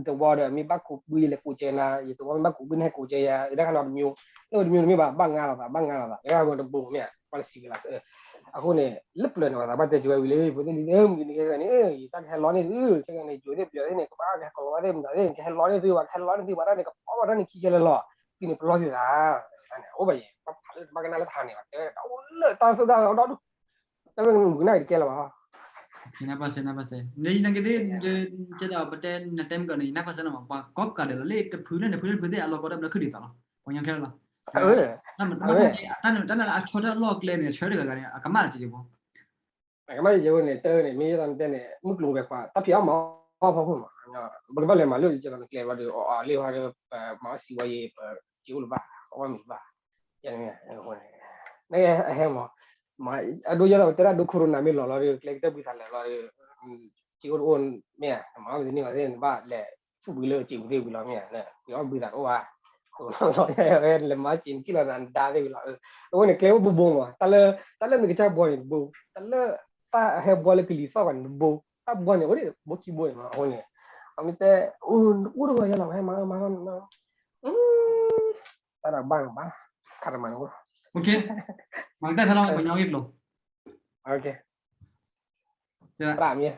သဝီဒီး မ့ၢ်ဘၣ်ကိးဘုလဲၤကိးကဲနၤ ယသဝီမ့ၢ်ဘၣ်ကိးဘုန့ၣ်ဟဲကိးကဲယၤ တၢ်ခါနီတမံၤ လၢတမံၤတမ့ၢ်ဘၣ် ဘၣ်ငါလီၤသး ဘၣ်ငါလီၤသး တၢ်ခါဝဲတဘိမ့ၢ် ပှၤလၢစံးကလး အဃိန့ၣ် လၢပျၢၤန့ၣ် ပှၤသးပှၢ်တဲကၠိဝဲဝံၤလၢ ဖိသ့ၣ်လံၤသ့ၣ်ဧၢ မုၢ်ကနံၤခဲကနံၣ် ယတၢ်ကဟဲလီန့ၢ်သု ခဲကနံၣ် ကၠိသ့ၣ်ပျၢၤသ့ၣ်န့ၣ် ကဘၣ်ကဟဲကိးလီၤသ့ၣ်မတၤသ့ၣ် ကဟဲလီန့ၢ်သု ပှၤကဟဲလီန့ၢ်သု ပှၤတၢ်န့ၣ် ကပီၤပှၤတၢ်န့ၣ်ခံကဲလၢာ်လီၤ သုန့ၣ်ပလီၢ်သုသး တၢ်န့ၣ် အိၣ်ဘၣ်ယဲ ပှၤဖးလၢတဘၣ်ကနၣ်လၢတဟါန့ၣ် တဲဝဲတၢ်အိၣ်လၢတၢ်သိၣ်တၢ်သီဒီဒူၣ် တၢ်မ့ၢ်မုၢ်ကနၣ်အံၤတကဲလၢၤဘၣ် နနကသ့ၣ် ကဲဒီးပတဲနတဲမ့ၢ်ကီးန့ၣ် ယနၢ်ပၢၢ်စၢၤနီၤ ပှၤကိးဂၤဒဲးလီၤ လၢတဖုလၢနဖုလၢနဖုသ့ၣ် အလီၤကီတၢ်ဘျၢခုၣ်ဒ်သိးလီၤ ပှၤကညီခဲလၢာ်လီၤ တၢ်န့ၣ်လၢအဆီတၢ်လီၢ်ကျဲန့ၣ် ဆၢတဂၤဂၤန့ၣ် အကမၣ်လၢက့ၤဖိ အကမၣ်ယဲဖိန့ၣ် တၢ်န့ၣ် မ့ၢ်ယဲသိးနတဲန့ၣ် မုၢ်ကျိၤဝဲၤကွာ် တၢ်ဖံးအီၣ်မၤအီၣ်ဖီခိၣ်မး ပကဘၣ်လဲၤမၤလၢယဲသိးနကျဲဘျီဒီး အီၣ်အီၣ်လ့ၣ်ဝဲဒီး ပမၤအီၣ်စံးဝဲယဲ ပစံးအိၣ်လၢၤဘၣ် အီၣ်ဘၣ်မံၤဘၣ် ယဲန့ၣ် အဟဲမး အဒိယဲသိးတဲဒၣ်ဒိ corona မ့ၢ်လီၤလီၤဒီး ကျဲကတၢၢ်ဘုသးလၢာ်လီၤဒီး စံးအိၣ်တအိၣ်မ့ၢ်ဧါ မၤအီၣ်မံၤတန့ၢ်ဘၣ်သ့ၣ် နဘၣ်လဲၤ ဆူၣ်ဘှံးလၢစံးဝံၤသ့ၣ်ဝံၤလီၤမ့ၢ်ဧါ ပှၤအီၣ်ဘှံးသးတအိၣ်ဘၣ် ကိးလီၤဝဲ လဲၤမၤစံးနထံၣ်လီၤနၤနဒါသ့ၣ်ဝံၤလီၤ အဃိန့ၣ် ကျဲအိၣ်ဘိဘိမး တၢ်လၢ တၢ်လၢနကစၢ်ဘှီန့ၣ်တဘိ တၢ်လၢ တၢ်ဟဲဘှီလၢကလံၤသီၣ်ဂၤန့ၣ်တဘိ တၢ်ဘှီန့ၣ် အိၣ်ဒံးဘိခံဘိန့ၣ်မး အဃိန့ၣ် အမ့ၢ်တဲ အိၣ်တဂီၤယဲလီၤ ဟဲမၤမၤမၤ တၢ်ဒၣ်ဘၣ်န့ၣ်ဘၣ် ခါတမၤန့ၣ် မၤကတၢၢ်ဖဲလီၤ ပှၤကညီဂ့ၢ်ကျိၤ တၢ်မ့ၢ်